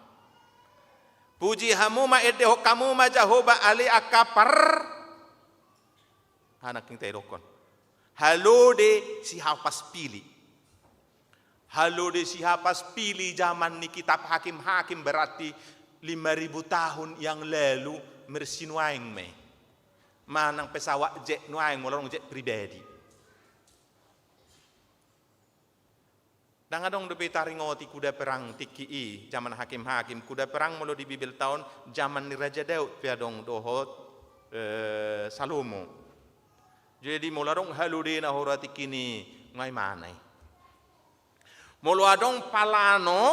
Puji hamu ma, endehon hamu ma Jahowa ale angka par-, aha nangkin ta idokkon? Halode sihapaspili. Halode sihapaspili zaman ni kitab Hakim-Hakim, berarti lima ribu tahun yang lalu, mersi nuaeng ma i. Manang pesawat jet nuaeng, molo adong jet pribadi. Ndang adong dope taringoti kuda perang tingki i, jaman hakim-hakim. Kuda perang molo di Bibelta on, jaman ni Raja Daud pe adong dohot, eh, Salomo. Jadi molo adong halodena huroha tingki i, nga imana i. Molo adong palano,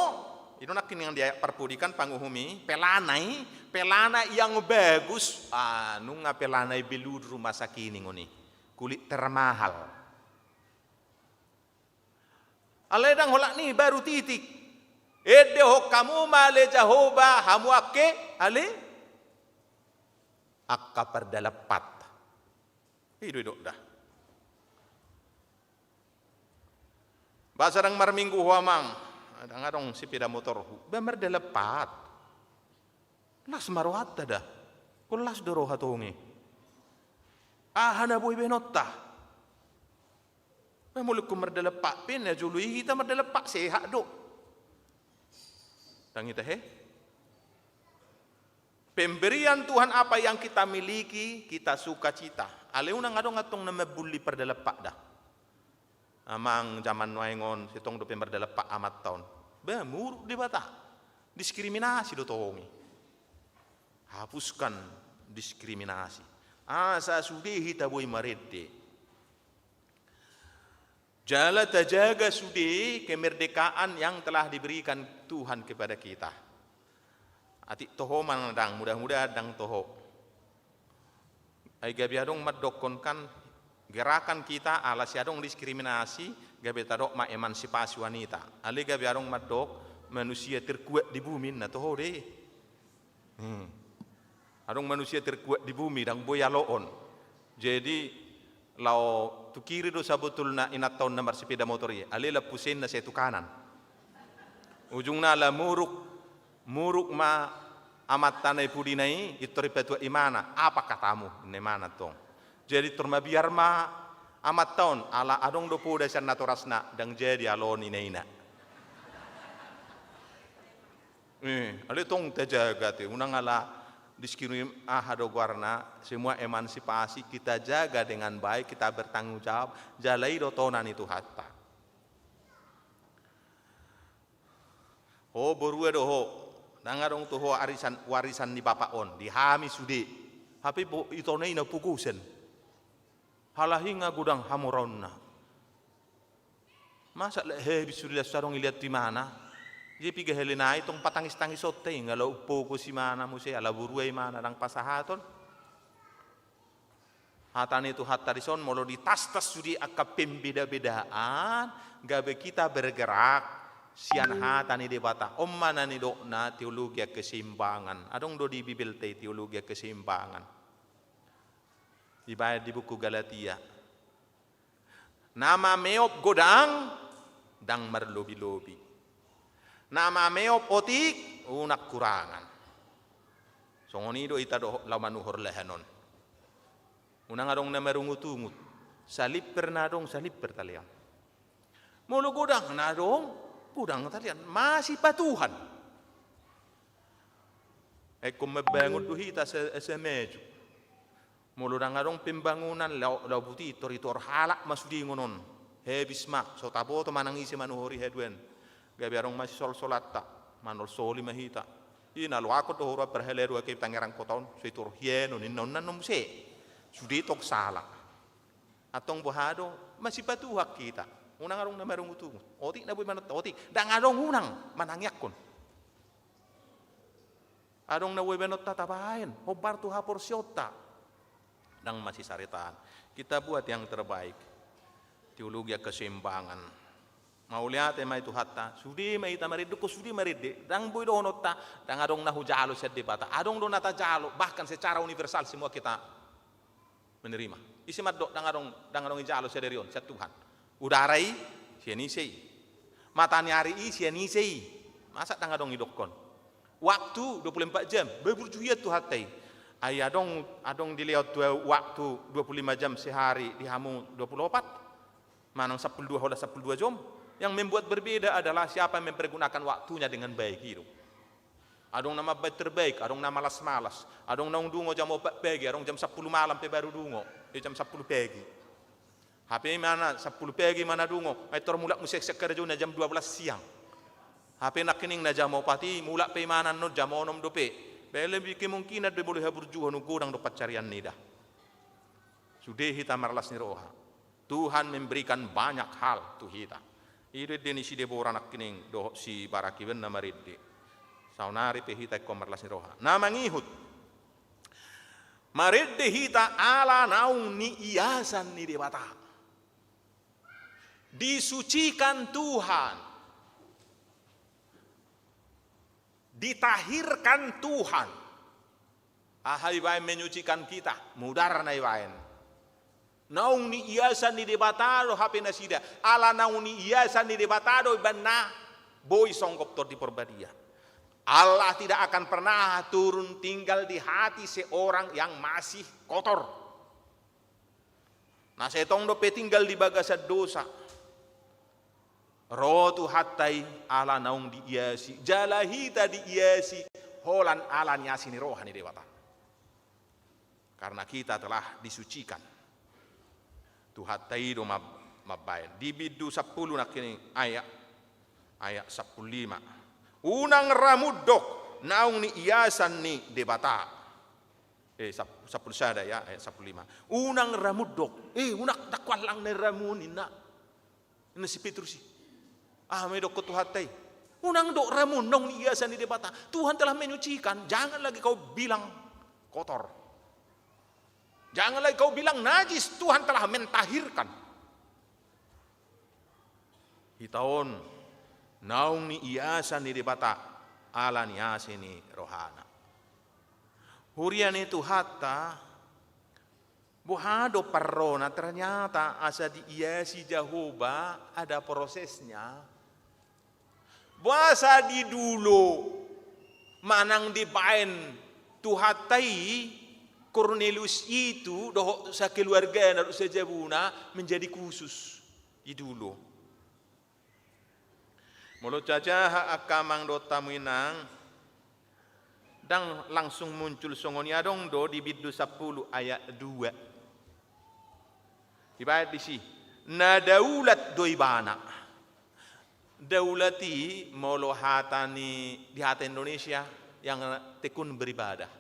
i do nangkin di ayat parpudi kan panguhum i, pelana i, pelana yang bagus, ah, nunga pelana i beludur masa kini ngoni. Kulit termahal. Alai ndang holan i baru titik. Endehon hamu ma ale Jahowa, hamu angka, ale angka pardalan pat. I do didok da. Boasa ndang marminggu ho amang? Ndang adong sepeda motorhu. Ba mardalan pat. Las ma rohanta da. Ingkon las do roha tong i. Aha na boi baenonta? Ba molo ingkon mardalan pat pe, na jolo i hita mardalan pat, sehat do. Ndang hita he? Pemberian Tuhan apa yang kita miliki, kita sukacita. Alai unang adong antong na mambulli pardalan pat da. Amang, jaman nuaeng on, sai tong dope mardalan pat amanta on. Ba muruk Debata. Diskriminasi do tong i. Hapuskan diskriminasi. Asa sude hita boi marende. Jala tajaga sude kemerdekaan yang telah diberikan Tuhan kepada kita. Atik toho ma ndang, mudah-mudahan ndang toho. Ai gabe adong mandokkon kan, gerakan kita ala sai adong diskriminasi, gabe tadok ma emansipasi wanita. Alai gabe adong mandok manusia terkuat di bumi, na toho do i. Hmm. Adong manusia terkuat di bumi, ndang boi aloon. Jadi, laho tu kiri do sabotulna inanta on na marsepeda motor i, alai lampu seinna sai tu kanan. Ujungna ala muruk, muruk ma amanta na i pudina i, pintor ipatuat imana, "Apa katamu?" ninna imana tong. Jadi pintor mabiar ma amanta on, ala adong do poda sian natorasna, ndang jadi aloon ina-ina. Eh, alai tong tajaga te, unang ala diskrimin-, aha do goarna, semua emansipasi kita jaga dengan baik, kita bertanggung jawab, jala i do tona ni Tuhanta. Ho borua do ho, ndang adong tu ho arisan, warisan ni bapak on, di hami sude. Hape bo-, ito na i na pogosan. Halak i nga godang hamoraonna. Masa lae habis sude las, so adong ilean tu imana. Jadi piga hali nai tong patangis-tangis on ta i, nga laho umpogos imana muse, ala borua imana ndang pasahaton. Hata ni Tuhanta dison, molo ditastas sude angka pembeda-bedaan, gabe kita bergerak sian hata ni Debata. On ma na nidokna teologia keseimbangan. Adong do di Bibelta i teologia keseimbangan. Dibaen di buku Galatia. Na mameop godang, ndang marlobi-lobi. Na mameop otik, unang hurangan. Songon i do hita dohot laho manuhor lahan on. Unang adong na marungut-ungut. Salimper na adong, salimper talean. Molo godang na adong, godang talean. Masipatuhan. Ingkon mambangun do hita asa, asa maju. Molo ndang adong pembangunan, laho, laho buti, tor-itor halak ma sude ingonon. Habis ma, so taboto manang ise manuhori haduan. Gabe adong ma sisolsolanta, manolsoli ma hita. I na loakon do huroha parhalado ake Tangerang Kota on, so itor hian on, inna on, inna on muse. Sude tong sala. Antong boha do, masipatuhan hita. Unang adong na marungut-ungut. Otik na boi baenonta, otik. Ndang adong unang manangiangkon. Adong na boi baenonta tabaen, hombar tu haporseaonta. Ndang masisaritaan. Kita buat yang terbaik. Teologia keseimbangan. Mauliate ma i Tuhanta, sude ma hita marende, ingkon sude marende. Ndang boi dohononta, ndang adong na hujalo sian Debata. Adong do na tajalo, bahkan secara universal semua kita menerima. Ise mandok ndang adong, ndang adong ijalo sadari on sian Tuhan? Udara i, sian ise i? Mataniari i, sian ise i? Masa ndang adong idokkon? Waktu dua puluh empat jam, ba burju hian Tuhanta i. Ai adong, adong dilehon Tuhan waktu dua puluh lima jam sehari, di hamu dua puluh opat? Manang sampulu dua holan sampulu dua jom? Yang membuat berbeda adalah siapa yang mempergunakan waktunya dengan baik, i do. Adong na mambaen terbaik, adong na malas-malas. Adong naung dungo jam opat pagi, adong jam sampulu malam pe baru dungo. Eh, jam sampulu pagi. Hape imana sampulu pagi ma na dungo, ai tor mulak muse sian karejona jam dua belas siang. Hape nangkining na jam opat i mulak pe imana annon jam onom dope. Ba lebih kemungkinan do i molo haburjuhon, godang do pansarian ni da. Sude hita marlas ni roha. Tuhan memberikan banyak hal tu hita. I do ende ni si Debora nangkining dohot si Barak, ibaen na marende. Saonari pe hita ingkon marlas ni roha. Na mangihut. Marende hita ala naung niiasan ni Debata. Disucikan Tuhan. Ditahirkan Tuhan. Aha ibaen menyucikan kita? Mudarna ibaen. Naung niiasan ni Debata do hape nasida. Ala naung niiasan ni Debata do ibaen na boi songgop Tondi Porbadia. Allah tidak akan pernah turun tinggal di hati seorang yang masih kotor. Na sai tong dope tinggal di bagasan dosa. Ro Tuhanta i ala naung diiasi, jala hita diiasi holan ala ni asi ni roha ni Debata. Karena kita telah disucikan. Tuhanta i do mam-, mambaen. Di bindu sampulu nangkining ayat, ayat sampulu lima. Unang ra mundok naung niiasan ni Debata. Eh, sap-, sampulu sada ya, ayat sampulu lima. Unang ra mundok. Eh, unang, ndang huallang na i ramun, ninna. Ninna si Petrus i. Aha ma didokkon Tuhanta i? Unang dok ramun naung niiasan ni Debata. Tuhan telah menyucikan. Jangan lagi kau bilang kotor. Jangan lagi kau bilang najis. Tuhan telah mentahirkan. Hita on naung niiasan ni Debata ala ni asi ni rohana. Huria ni Tuhanta, boha do parrona ternyata asa diiasi Jahowa, ada prosesnya. Boasa di dulo manang dibaen Tuhanta i Kornelius itu dohot sakeluargana dohot sajabuna menjadi khusus di dulo. Molo jaha angka amang dohot hamu inang, ndang langsung muncul songon i, adong do di bindu sampulu ayat dua. Dibaen disi, na daulat do ibana. Daulat i molo hata ni, di hata Indonesia yang tekun beribadah.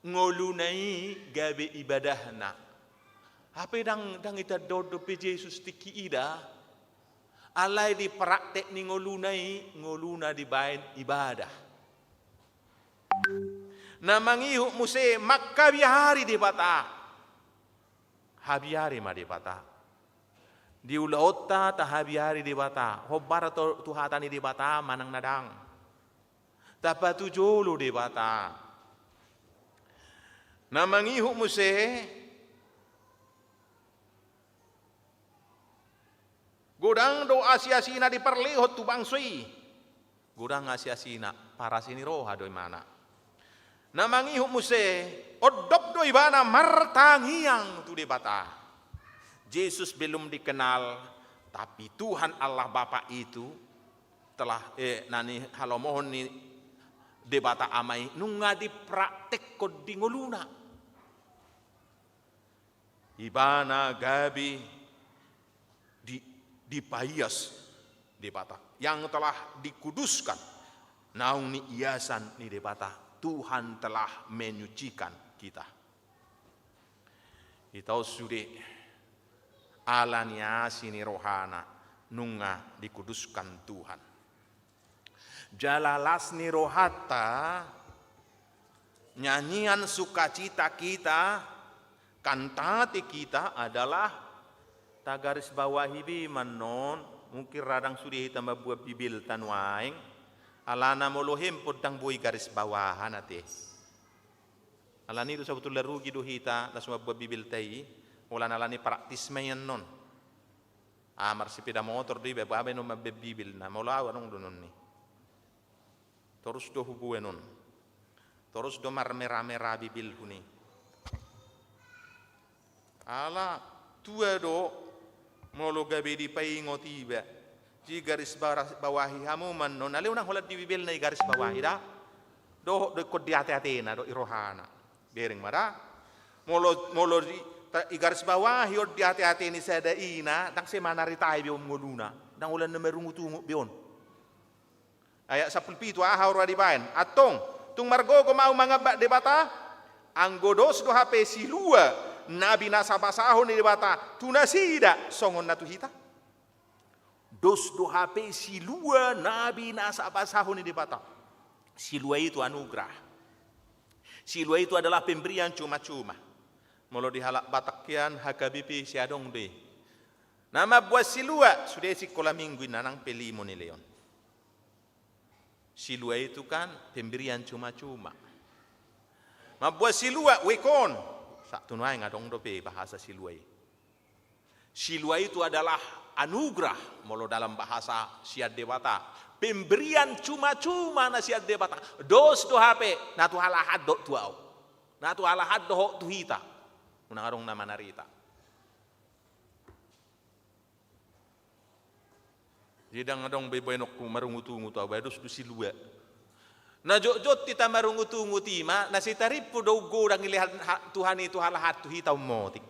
Ngoluna i gabe ibadahna. Hape ndang, ndang itanda on dope Jesus tingki i da. Alai di praktek ni ngoluna i, ngoluna dibaen ibadah. Na mangihut muse mangkabiari Debata. Habiari ma Debata. Di ulaonta tahabiari Debata. Hombar tu, tu hata ni Debata manang na ndang. Tapatujolo Debata. Na mangihut muse, godang do asi-asina diparlehon tu bangso i. Godang asi-asina, parasi ni roha do imana. Na mangihut muse, ondop do ibana martangiang tu Debata. Jesus belum dikenal, tapi Tuhan Allah Bapa itu telah, eh, na nihalomohon ni Debata Ama i nunga dipraktekhon di ngoluna. Ibana gabe di, dipaias Debata, yang telah dikuduskan, naung niiasan ni Debata, Tuhan telah menyucikan kita. Hita on sude, ala ni asi ni rohana, nunga dikuduskan Tuhan. Jala las ni rohanta, nyanyian sukacita kita, kantate kita adalah tagarisbawahi be ma annon, mungkin ra ndang sude hita mambuat bibelta nuaeng, alana molo hempon ndang boi garisbawahan ate. Alani do sabotulna rugi do hita, laos mambuat bibelta i, holan alani praktis ma i annon. Ah, marsepeda motor do iba, boha be annon mambaen bibelna, molo au adong do annon i. Torus do huboan on. Torus do marmera-mera bibelhu i. Ala tua do molo gabe dipaingot iba. Di garis bara-, bawahi hamu ma annon, alai unang holan di bibelna i garis bawahi da. Dohot do ingkon di ate-atena dohot di rohana. Bereng ma da. Molo, molo di Igarisbawahi on di ateate ni sada ina, ndang sai manaritai be on ngoluna, ndang holan na marungutungut be on. Ayat sampulu pitu, aha ro dibaen? Antong, tung margogo ma ahu mangambat Debata, anggo dos do hape silua na binasabasahon ni Debata tu nasida songon na tu hita? Dos do hape silua na binasabasahon ni Debata. Silua itu anugerah. Silua itu adalah pemberian cuma-cuma. Molo di halak Batak kian, H K B P, sai adong do i. Na mambuat silua, sude sikola minggu inna nang pe limo ni leon. Silua itu kan pemberian cuma-cuma. Mambuat silua, wekon. Sak tu nuaeng adong dope bahasa silua i. Silua itu adalah anugerah, molo dalam bahasa sian Debata. Pemberian cuma-cuma na sian Debata. Dos do hape, na tu halahan dohot tu ahu. Na tu halahan dohot tu hita. Unang adong na manarita. Jadi ndang adong be baenonku marungutungut ahu, baen dos do silua. Na jotjot hita marungutungut i ma, na sitarimpu do unggodang i lehan ha-, Tuhan i tu halahan tu hita ummotik.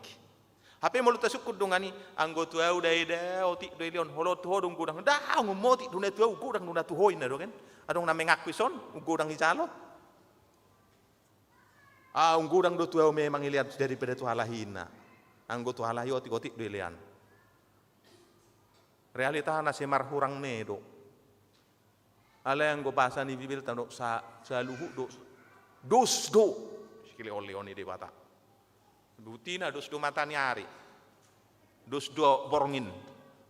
Hape molo tasungkun dongan i, anggo tu ahu dae da otik do i leon, holo tu ho do unggodang, ndang, ummotik do na tu ahu, unggodang do na tu ho inna do kan. Adong na mengaku ison, unggodang i jalo. Ah, unggodang do tu ahu memang i lean daripada tu halahi inna. Anggo tu halahi otik-otik do i lean. Realitana sai marhurang ne do. Alai anggo bahasa ni Bibelta do sa-, saluhut do. Dos do. Sikilehon-lehon ni Debata. Butina dos do mata ni ari. Dos do borngin.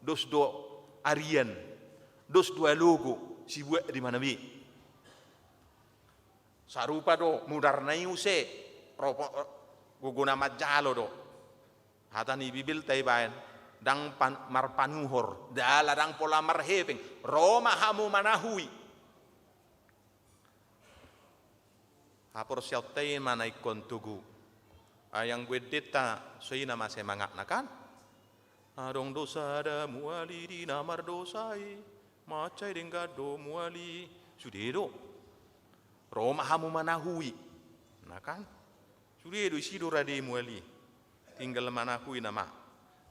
Dos do arian. Dos do alogo. Sibuat di mana be. Sarupa do mudarna i use, ropo-, gogona manjalo do. Hata ni Bibelta ibaen, ndang pan-, marpanuhor, jala ndang pola marhepeng, ro ma hamu manahui. Haporseaonta i ma na ingkon togu. Ai anggo endenta so i nama semangatna kan. Adong do sada muali di na mardosa i, mansai denggan do muali. Sude do. Ro ma hamu manahui. Nah kan? Sude do, isi do rade muali. Tinggal manahui nama.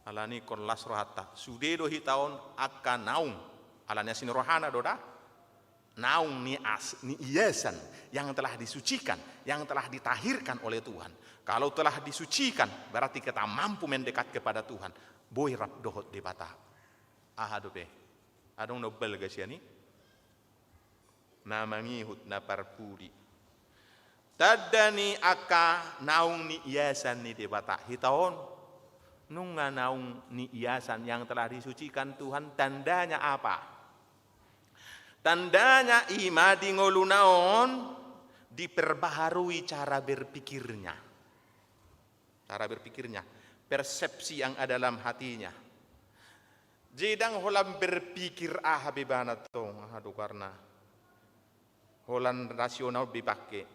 Alani ingkon las rohanta. Sude do hita on angka naung. Alani asi ni rohana do da. Naung ni as-, ni iasan yang telah disucikan, yang telah ditahirkan oleh Tuhan. Kalau telah disucikan, berarti kita mampu mendekat kepada Tuhan. Boi rap dohot Debata. Aha dope? Adong na umbalga sian i? Na mangihut, na parpudi. Tanda ni angka naung ni iasan ni Debata. Hita on. Nunga naung ni iasan yang telah disucikan Tuhan, tandanya apa? Tandanya i ma di ngoluna on diperbaharui cara berpikirnya. Cara berpikirnya, persepsi yang ada dalam hatinya. Jadi ndang holan berpikir aha be ibana tong, aha do goarna. Holan rasional be ipangke.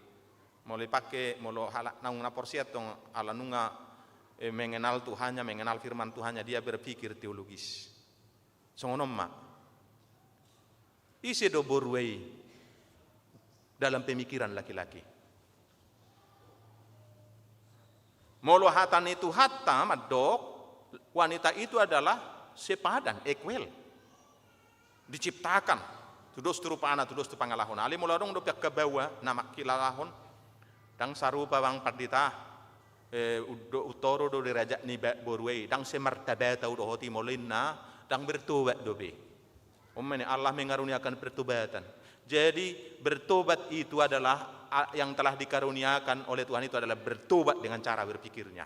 Molo ipangke, molo halak naung na porsea tong ala nunga, eh, mengenal Tuhannya, mengenal firman Tuhannya, dia berpikir teologis. Songon on ma. Ise do borua i dalam pemikiran laki-laki? Molo hata ni Tuhanta mandok, wanita itu adalah sepadan, equal. Diciptakan. Tudos tu rupana, tudos tu pangalahona. Alai molo adong dope angka baoa na mangkilalahon. Ndang sarupa bang pandita, eh, undo-, untoro do derajat ni ba-, borua i, ndang semartabat au dohot i molo inna, ndang bertobat dope. Umumnya Allah mengaruniakan pertobatan. Jadi bertobat itu adalah, a-, yang telah dikaruniakan oleh Tuhan itu adalah bertobat dengan cara berpikirnya.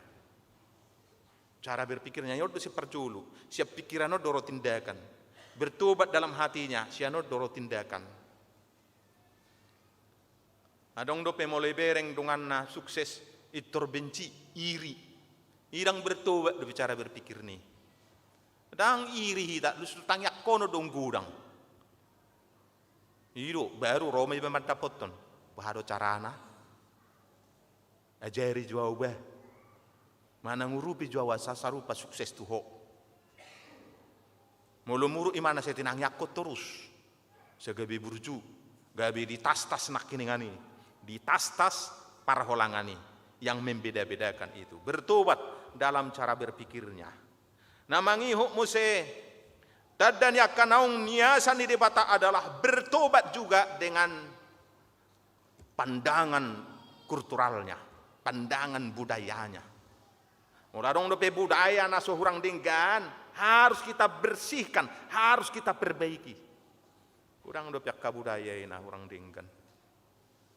Cara berpikirnya, i on do sian parjolo, sian pikiran on do ro tindakan. Bertobat dalam hatinya, sian on do ro tindakan. Adong dope molo ibereng donganna sukses, pintor benci, iri. I ndang bertobat dope cara berpikirna i. Ndang iri hita, justru tangiangkonon do unggodang. I do, baru ro ma iba mandapothon. Boha do carana? Ajari jo au bah. Manang urupi jo au asa sarupa sukses tu ho. Molo muruk ibana sai tinangiangkon torus. Sai gabe burju, gabe ditastas nangkiningan i. Ditastas parholangan i. Yang membeda-bedakan itu. Bertobat dalam cara berpikirnya. Na mangihut muse, tanda ni angka naung niasan ni Debata adalah bertobat juga dengan pandangan kulturalnya, pandangan budayanya. Molo adong dope budaya na so hurang denggan, harus kita bersihkan, harus kita perbaiki. Hurang dope angka budaya i na hurang denggan.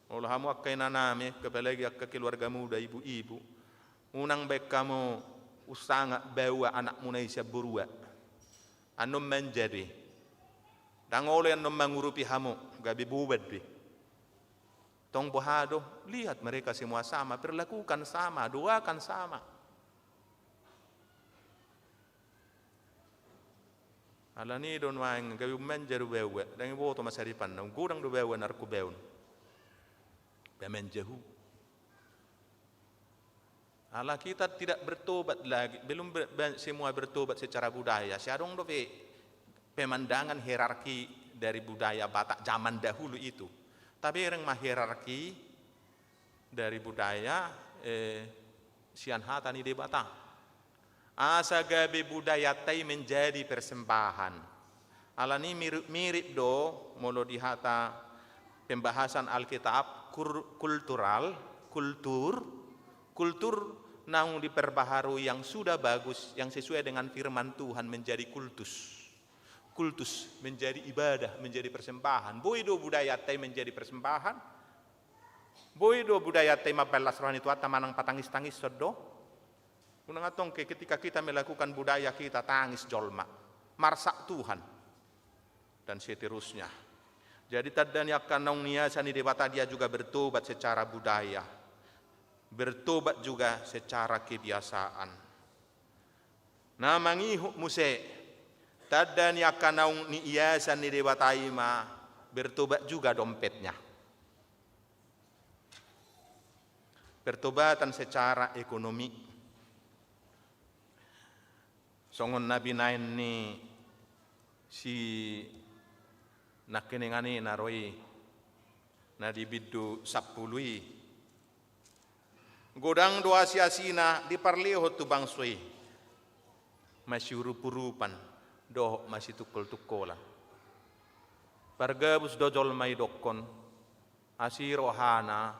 Molo hamu angka inanami, apalagi angka keluarga muda, ibu-ibu, unang baen hamu unsanga baoa anakmuna i sian borua. Annon manja do i. Ndang olo i annon mangurupi hamu, gabe boban do i. Tong boha do, lihat mereka semua sama, perlakukan sama, doakan sama. Alani i do nuaeng gabe ummanja do baoa, ndang iboto masa depanna, godang do baoa na arkubaon. Pamanja hu. Ala kita tidak bertobat lagi, belum ber-, ba-, semua bertobat secara budaya. Sai adong dope pemandangan hierarki dari budaya Batak zaman dahulu itu. Tabereng ma hierarki dari budaya, eh, sian hata ni Debata. Asa gabe budayanta i menjadi persembahan. Alani i mirip-mirip do, molo di hata pembahasan Alkitab, kur-, kultural, kultur, kultur naung diperbaharui yang sudah bagus, yang sesuai dengan firman Tuhan menjadi kultus. Kultus menjadi ibadah, menjadi persembahan. Boi do budayanta i menjadi persembahan. Boi do budayanta i mambahen las roha ni Tuhanta manang patangis-tangis do. Unang antong ke-, ketika kita melakukan budaya kita tangis jolma. Marsak Tuhan. Dan seterusnya. Jadi tanda ni angka naung niasan ni Debata dia juga bertobat secara budaya. Bertobat juga secara kebiasaan. Na mangihut muse, tanda ni angka naung niasan ni Debata i ma bertobat juga dompetnya. Pertobatan secara ekonomi. Songon na binaen ni si nangkiningan i na ro i, na di bindu sampulu i. Godang do asi-asina diparlehon tu bangso i. Masiurup-urupan, dohot masitungkol-tungkolan. Pargabus do jolma i dokkon, asi rohana,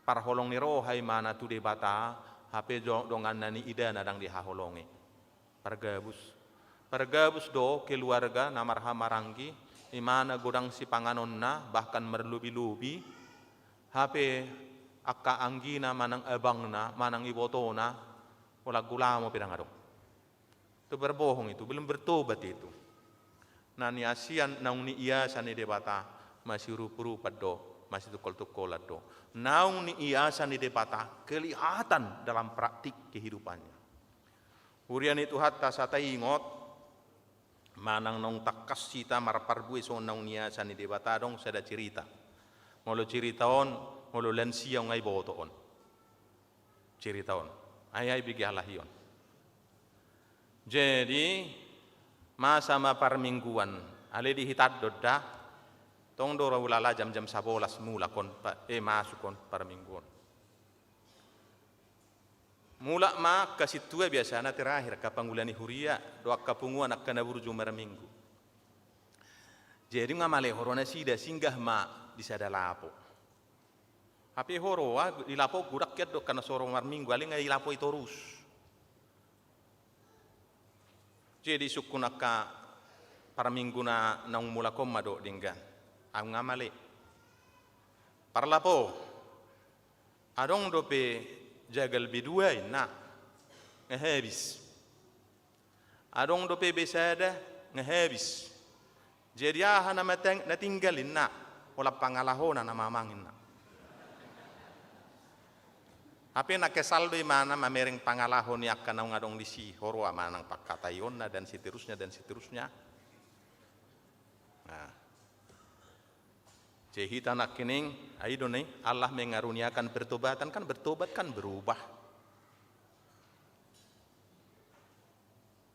parholong ni roha imana tu Debata, hape jo-, donganna niidana ndang dihaholongi. Pargabus. Pargabus do keluarga na marhahamaranggi, imana godang sipanganonna, bahkan marlobi-lobi, hape angka anggina manang abangna, manang ibotona, holan gulamo pe ndang adong. Itu berbohong itu, belum bertobat itu. Na niasian, naung niasan ni Debata, masiurup-urupan do, masitungkol-tungkolan do. Naung niasan ni Debata, kelihatan dalam praktik kehidupannya. Huria ni Tuhanta, asa taingot, manang naung tangkas hita marparbue songon naung niasan ni Debata, adong sada cerita. Molo cerita on, molo lansia nga iboto on. Cerita on. Ai, ai bege halahi on. Jadi, masa ma parmingguan. Ale di hita do da. Tong do ra ulala jam-jam sabolas mulak on, pa-, eh, masuk on parmingguan. Mulak ma angka sintua biasana terakhir, angka pangula ni huria, do angka punguan angka na burju marminggu. Jadi nga male ho ro nasida, singgah ma di sada lapo. Hape ho ro, ah, di lapo godang hian do angka na so ro marminggu, ale nga di lapo i torus. Jadi sungkun angka parminggu na naung mulak on ma do denggan. Au nga male. Parlapo. Adong dope jagal B dua inna. Nga habis. Adong dope B sada, nga habis. Jadi aha na mateng-, na tinggal inna, holan pangalahona na mamang inna. Hape na kesal do imana mamereng pangalaho ni angka naung adong disi, ho ro manang pangkataionna dan seterusnya dan seterusnya. Nah. Jadi hita nangkining, ai do ni, Allah mengaruniakan pertobatan, kan bertobat kan berubah.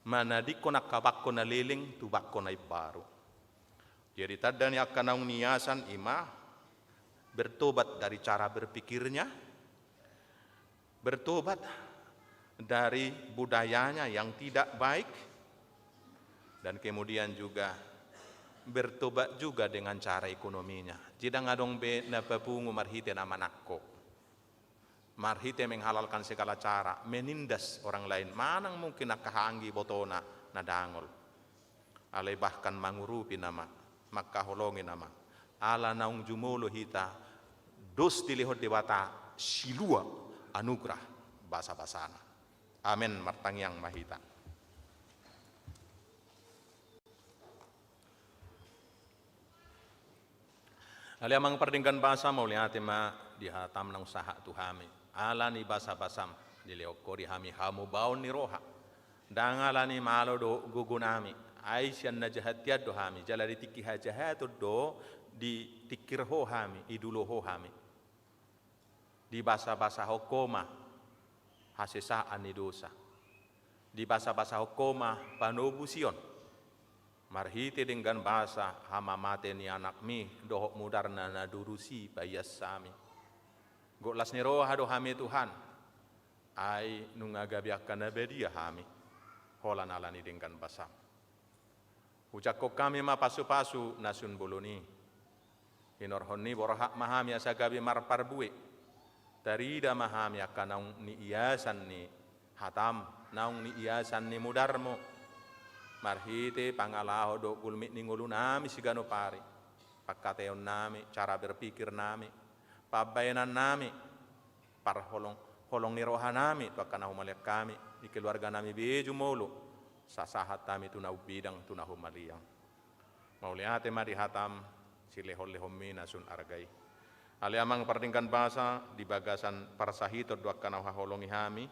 Manadingkon angka bangko na leleng tu bangko na imbaru. Jadi tanda ni angka naung niasan ima bertobat dari cara berpikirnya, bertobat dari budayanya yang tidak baik, dan kemudian juga bertobat juga dengan cara ekonominya. Jadi ndang adong be na papungu marhite na manangko, marhite menghalalkan segala cara, menindas orang lain, manang mungkin angka hahaanggi ibotona na dangol. Alai bahkan mangurupi nama, mangkaholongi nama. Ala naung jumolo hita, dos dilehon Debata silua anugerah basabasana. Amen. Martangiang ma hita. Ale Amang pardenggan basa, mauliate ma di hatam naung sahat tu hami. Ala ni basabasam, dilehon Ho di hami hamubaon ni roha. Ndang ala ni malo dohot gogonami, ai sian na jahat hian do hami, jala di tingki hajahaton do ditingkir Ho hami, idulo Ho hami. Dibasabasahon Ho ma hasesaan ni dosa. Dibasabasahon Ho ma panobusion. Marhite denggan basa hamamate ni anakmi dohot mudarna na durus i paias hami. Gok las ni roha do hami Tuhan, ai nunga gabe angka na badia hami, holan ala ni denggan basam. Hujangkon hami ma pasupasu na sun bolon i. Hinorhon ni borhat ma hami asa gabe marparbue. Tarida ma hami angka naung niiasan ni hatam, naung niiasan ni mudarmu. Marhite pangalaho dohot gulmit ni ngolunami siganup ari. Pangkataionnami, cara berpikirnami, pambaenannami, parholong, holong ni rohanami tu angka na humaliang hami, di keluarganami be jumolo, sasahat hami tu na umbidang, tu na humaliang. Mauliate ma di hatam, silehonlehonmi na sun arga i. Ale Amang pardenggan basa, di bagasan parsahiton do angka na huhaholongi hami,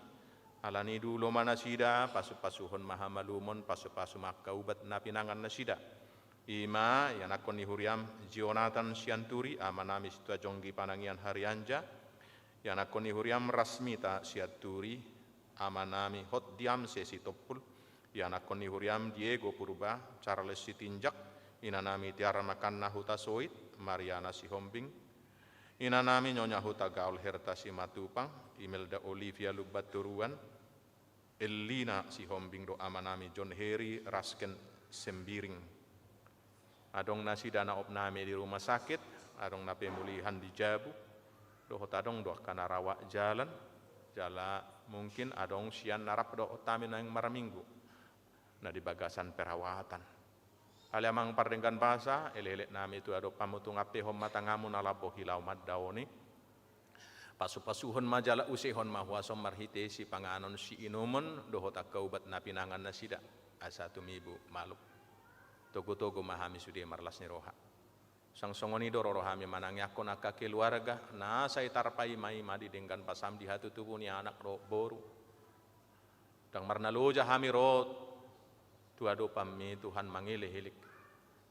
ala ni idulo ma nasida, pasupasuhon ma hamalumon, pasupasu ma angka ubat na pinangan nasida. I ma ianakkon ni huriam Jonathan Sianturi, amanami Situmorang Jonggi Panangian Harianja, ianakkon ni huriam Rasmita Sianturi, amanami Hotdiam Sesi Tompul, ianakkon ni huriam Diego Purba, Charles Sitinjak, inanami Tiara Makanna Hutasoit, Mariana Sihombing, inanami Nyonya Hutagaol Herta Simatupang, Imelda Olivia Lumbantoruan, Ellina Sihombing dohot amanami John Heri Rasken Sembiring. Adong nasida na opnami di rumah sakit, adong na pemulihan di jabu, dohot adong do angka na rawat jalan, jala mungkin adong sian na rap dohot hami naeng marminggu, na di bagasan perawatan. Ale Amang pardenggan basa, elekelek nami tu adopanmu, tung ampehon ma tanganmu na lambok i laho mandaoni. Pasupasuhon ma jala usehon ma huasom marhite sipanganon siinumon dohot angka ubat na pinangan nasida, asa tumibu malum. Togutogu ma hami sude marlas ni roha. Sang songon i do roro hami manangiangkon angka keluarga na sai tarpaimaima di denggan basam di hatutubu ni anak dohot boru. Ndang marnaloja hami ro tu adopanmi Tuhan mangelekelek.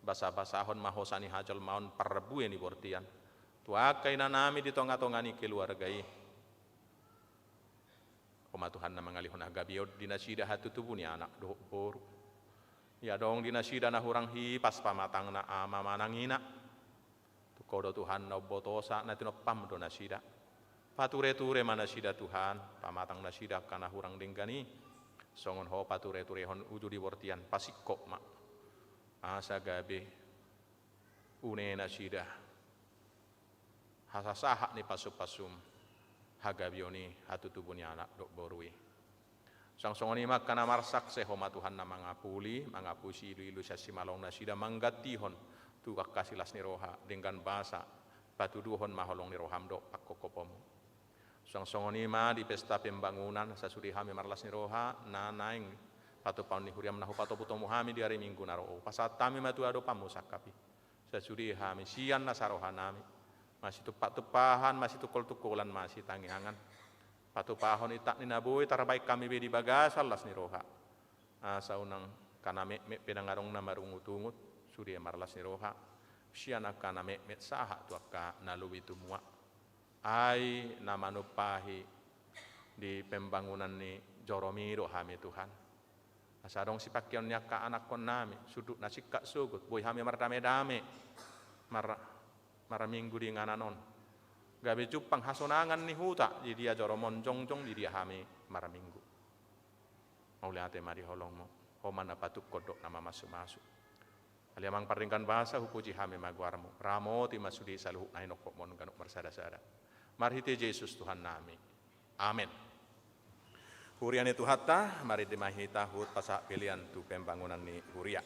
Basabasahon ma hosa ni hajolmaon parbue ni bortian tu angka inanami di tongatonga ni keluarga i. Ho ma Tuhan na mangalehon hagabeon di nasida hatutubu ni anak dohot boru. Ia adong di nasida na hurang hipas pamatangna ama manang ina. Tu Ho do Tuhan na umbotosa, na tinompam do nasida. Patureture ma nasida Tuhan, pamatang nasida angka na hurang denggan i. Songon Ho patureturehon uju di bortian, pasingkop ma. Asa gabe une nasida hasasahat ni pasupasum hagabeon i hatutubu ni anak dohot boru i. Sang songon i ma angka na marsak, sai Ho ma Tuhan na mangapuli, mangapusi iluilu sian simalong nasida, manggantihon tu angka silas ni roha, denggan basa, patuduhon ma holong ni roham dohot pangkophoponmu. Sang songon i ma di pesta pembangunan, sasude hami marlas ni roha, na naeng patupahon ni huriam na hupatomutomu hami di ari Minggu na ro. Pasahat hami ma tu adopanmu sangkap i. Sasude hami sian nasa rohanami, masitumpaktumpahan, masitungkoltungkolan, masitangiangan. Patupahon intak ni na boi tarbaen hami be di bagasan las ni roha. Asa unang angka na metmet pe ndang adong na marungutungut, sude marlas ni roha. Sian angka na metmet sahat tu angka na lobi tumua. Ai na manumpahi di pembangunan ni joromi do hami Tuhan. Asa adong sipangkeon ni angka anakkonnami, sundut na singkat sogot, boi hami mardamedame, mar-, marminggu di inganan on. Gabe jumpang hasonangan ni huta, di dia joromi on jongjong, di dia hami marminggu. Mauliate ma di holongmu, Ho ma na patupkon dohot na mamasumasu. Ale Amang pardenggan basa, hupuji hami ma goarmu, ramoti ma sude saluhut na hinophopmon ganup marsadasada. Marhite Jesus Tuhannami. Amen. Huria ni Tuhanta, marende ma hita huhut pasahat pelean tu pembangunan ni huria.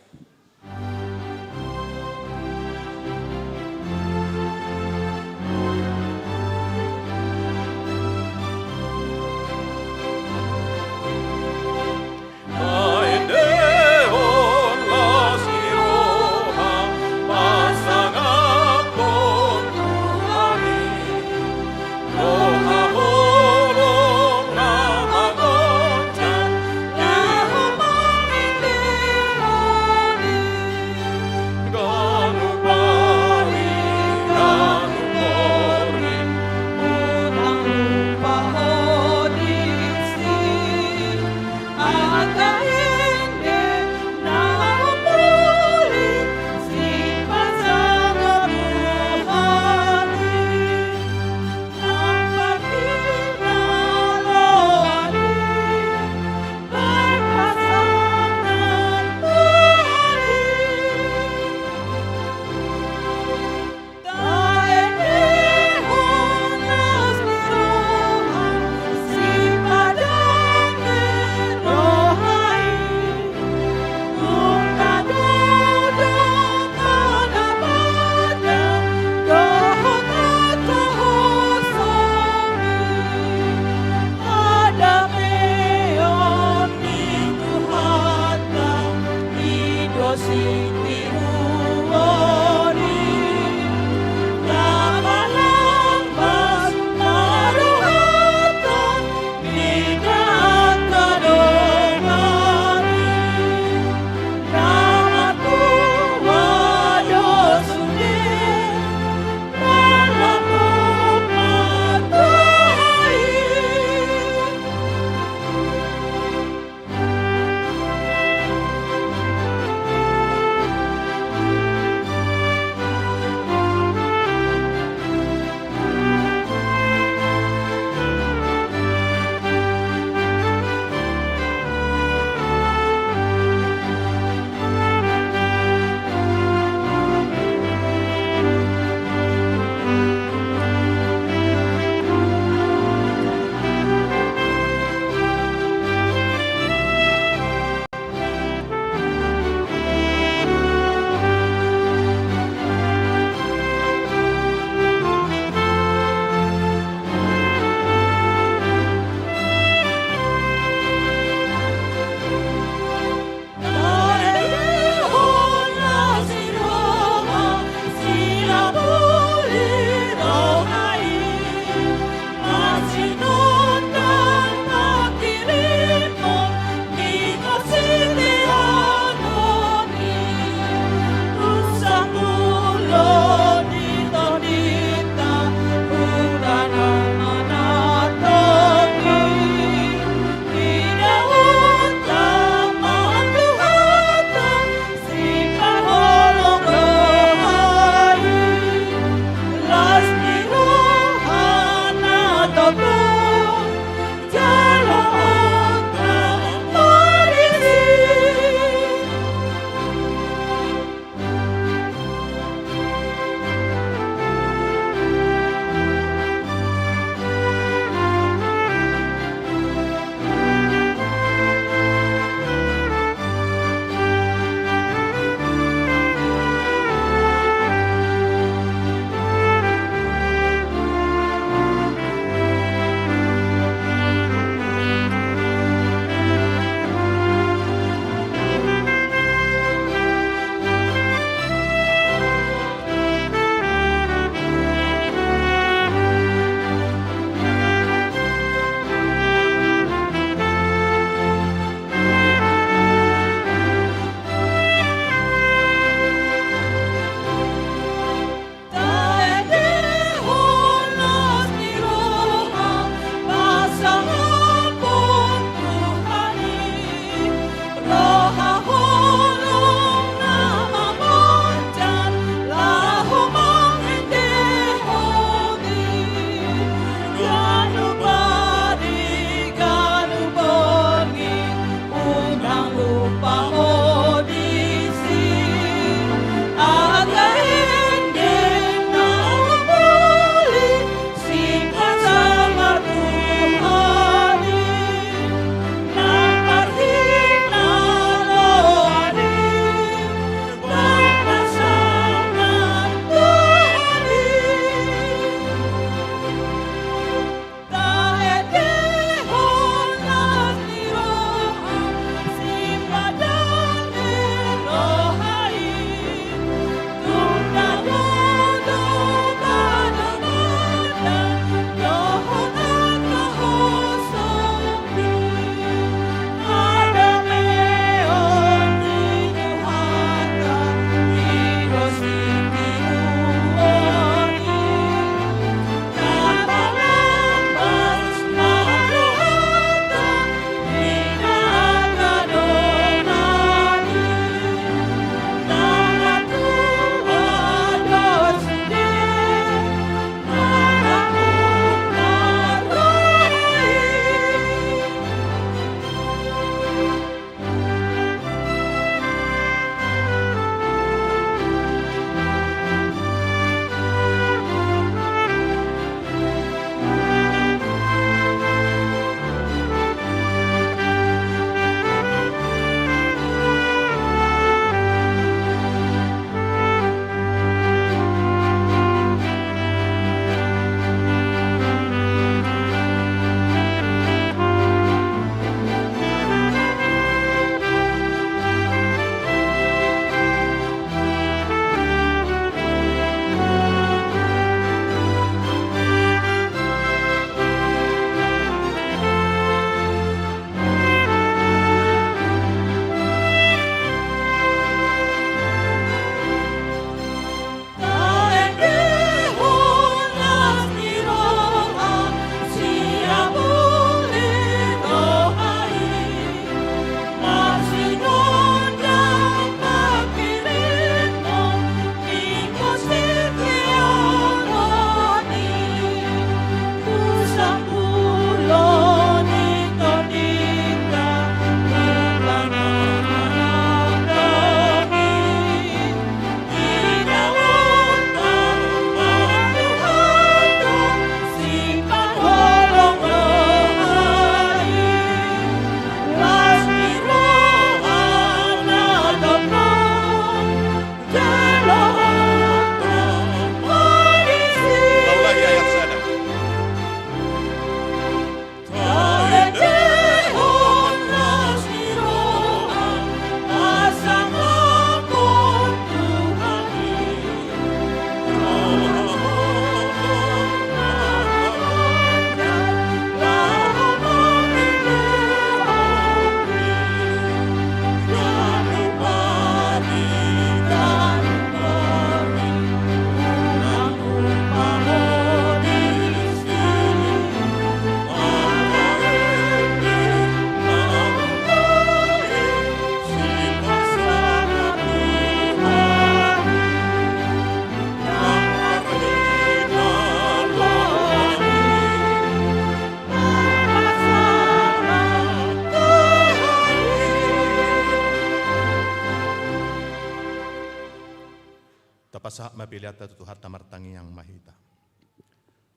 Peleanta tu Tuhanta martangiang ma hita.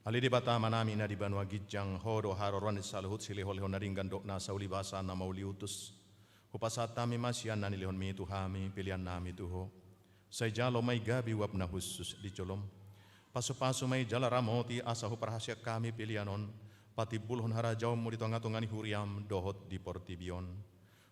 Ale Debata Amanami na di banua ginjang, Ho do haroroan ni saluhut silehonlehon na denggan dohot nasa ulibasa na mauliutus. Hupasahat hami ma sian na nilehonMi tu hami peleannami tu Ho. Sai jalo ma i gabe uap na hushus di jolom. Pasupasu ma i jala ramoti asa huparhaseang hami pelean on patimbulhon harajaonMu di tongatonga ni huriaM dohot di portibi on.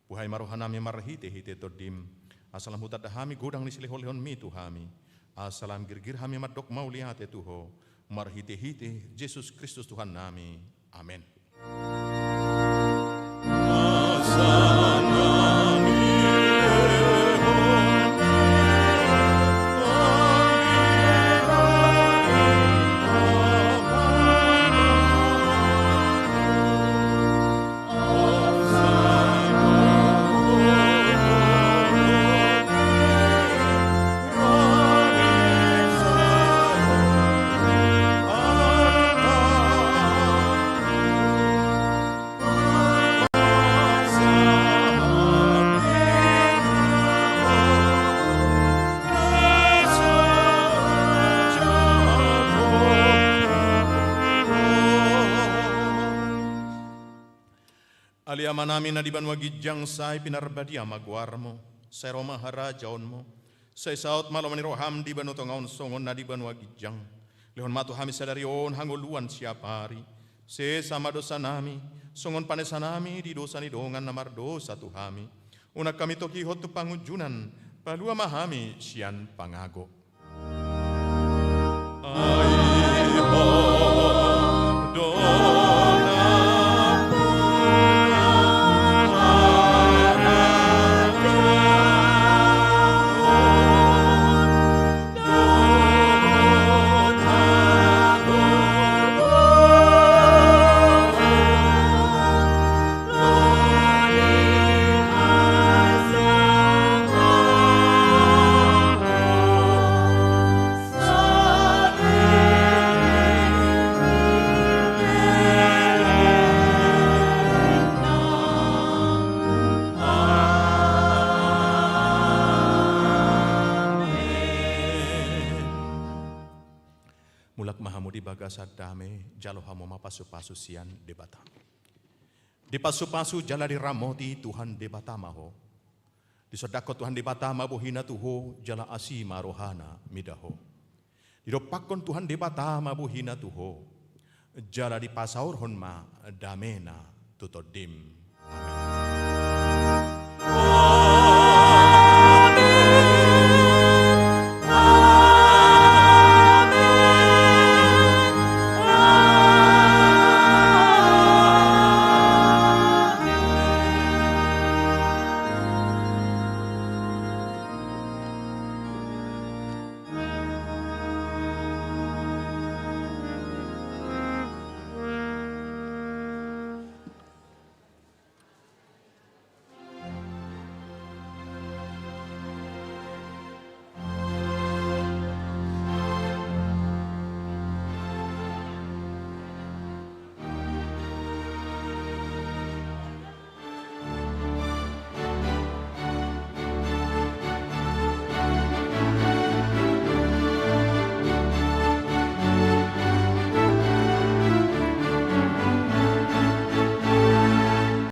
Buhai ma rohanami marhitehite TondiM, asa lam hutanda hami godang ni silehonlehonMi tu hami, asa lam girgir hami mandok mauliate tu Ho, marhitehite Jesus Kristus Tuhannami. Amen. Ale Amanami na di banua ginjang, sai pinarbadia ma goarMu, sai ro ma harajaonMu, sai saut ma lomo ni rohaM di banua tonga on songon na di banua ginjang. Lehon ma tu hami sadari on hangoluan siapari. Sesa ma dosanami, songon panesanami di dosa ni dongan na mardosa tu hami. Unang hami togihon tu pangunjunan, palua ma hami sian pangago. Ai Ho do nampuna harajaon dohot hagogoon. Mulak ma hamu di bagasan dame, jalo hamu ma pasupasu sian Debata. Dipasupasu jala diramoti Tuhan Debata ma ho. Disondangkon Tuhan Debata ma bohina tu ho, jala asi ma rohana mida ho. Didompakkon Tuhan Debata ma bohina tu ho, jala dipasaorhon ma damena tu tondim. Amen.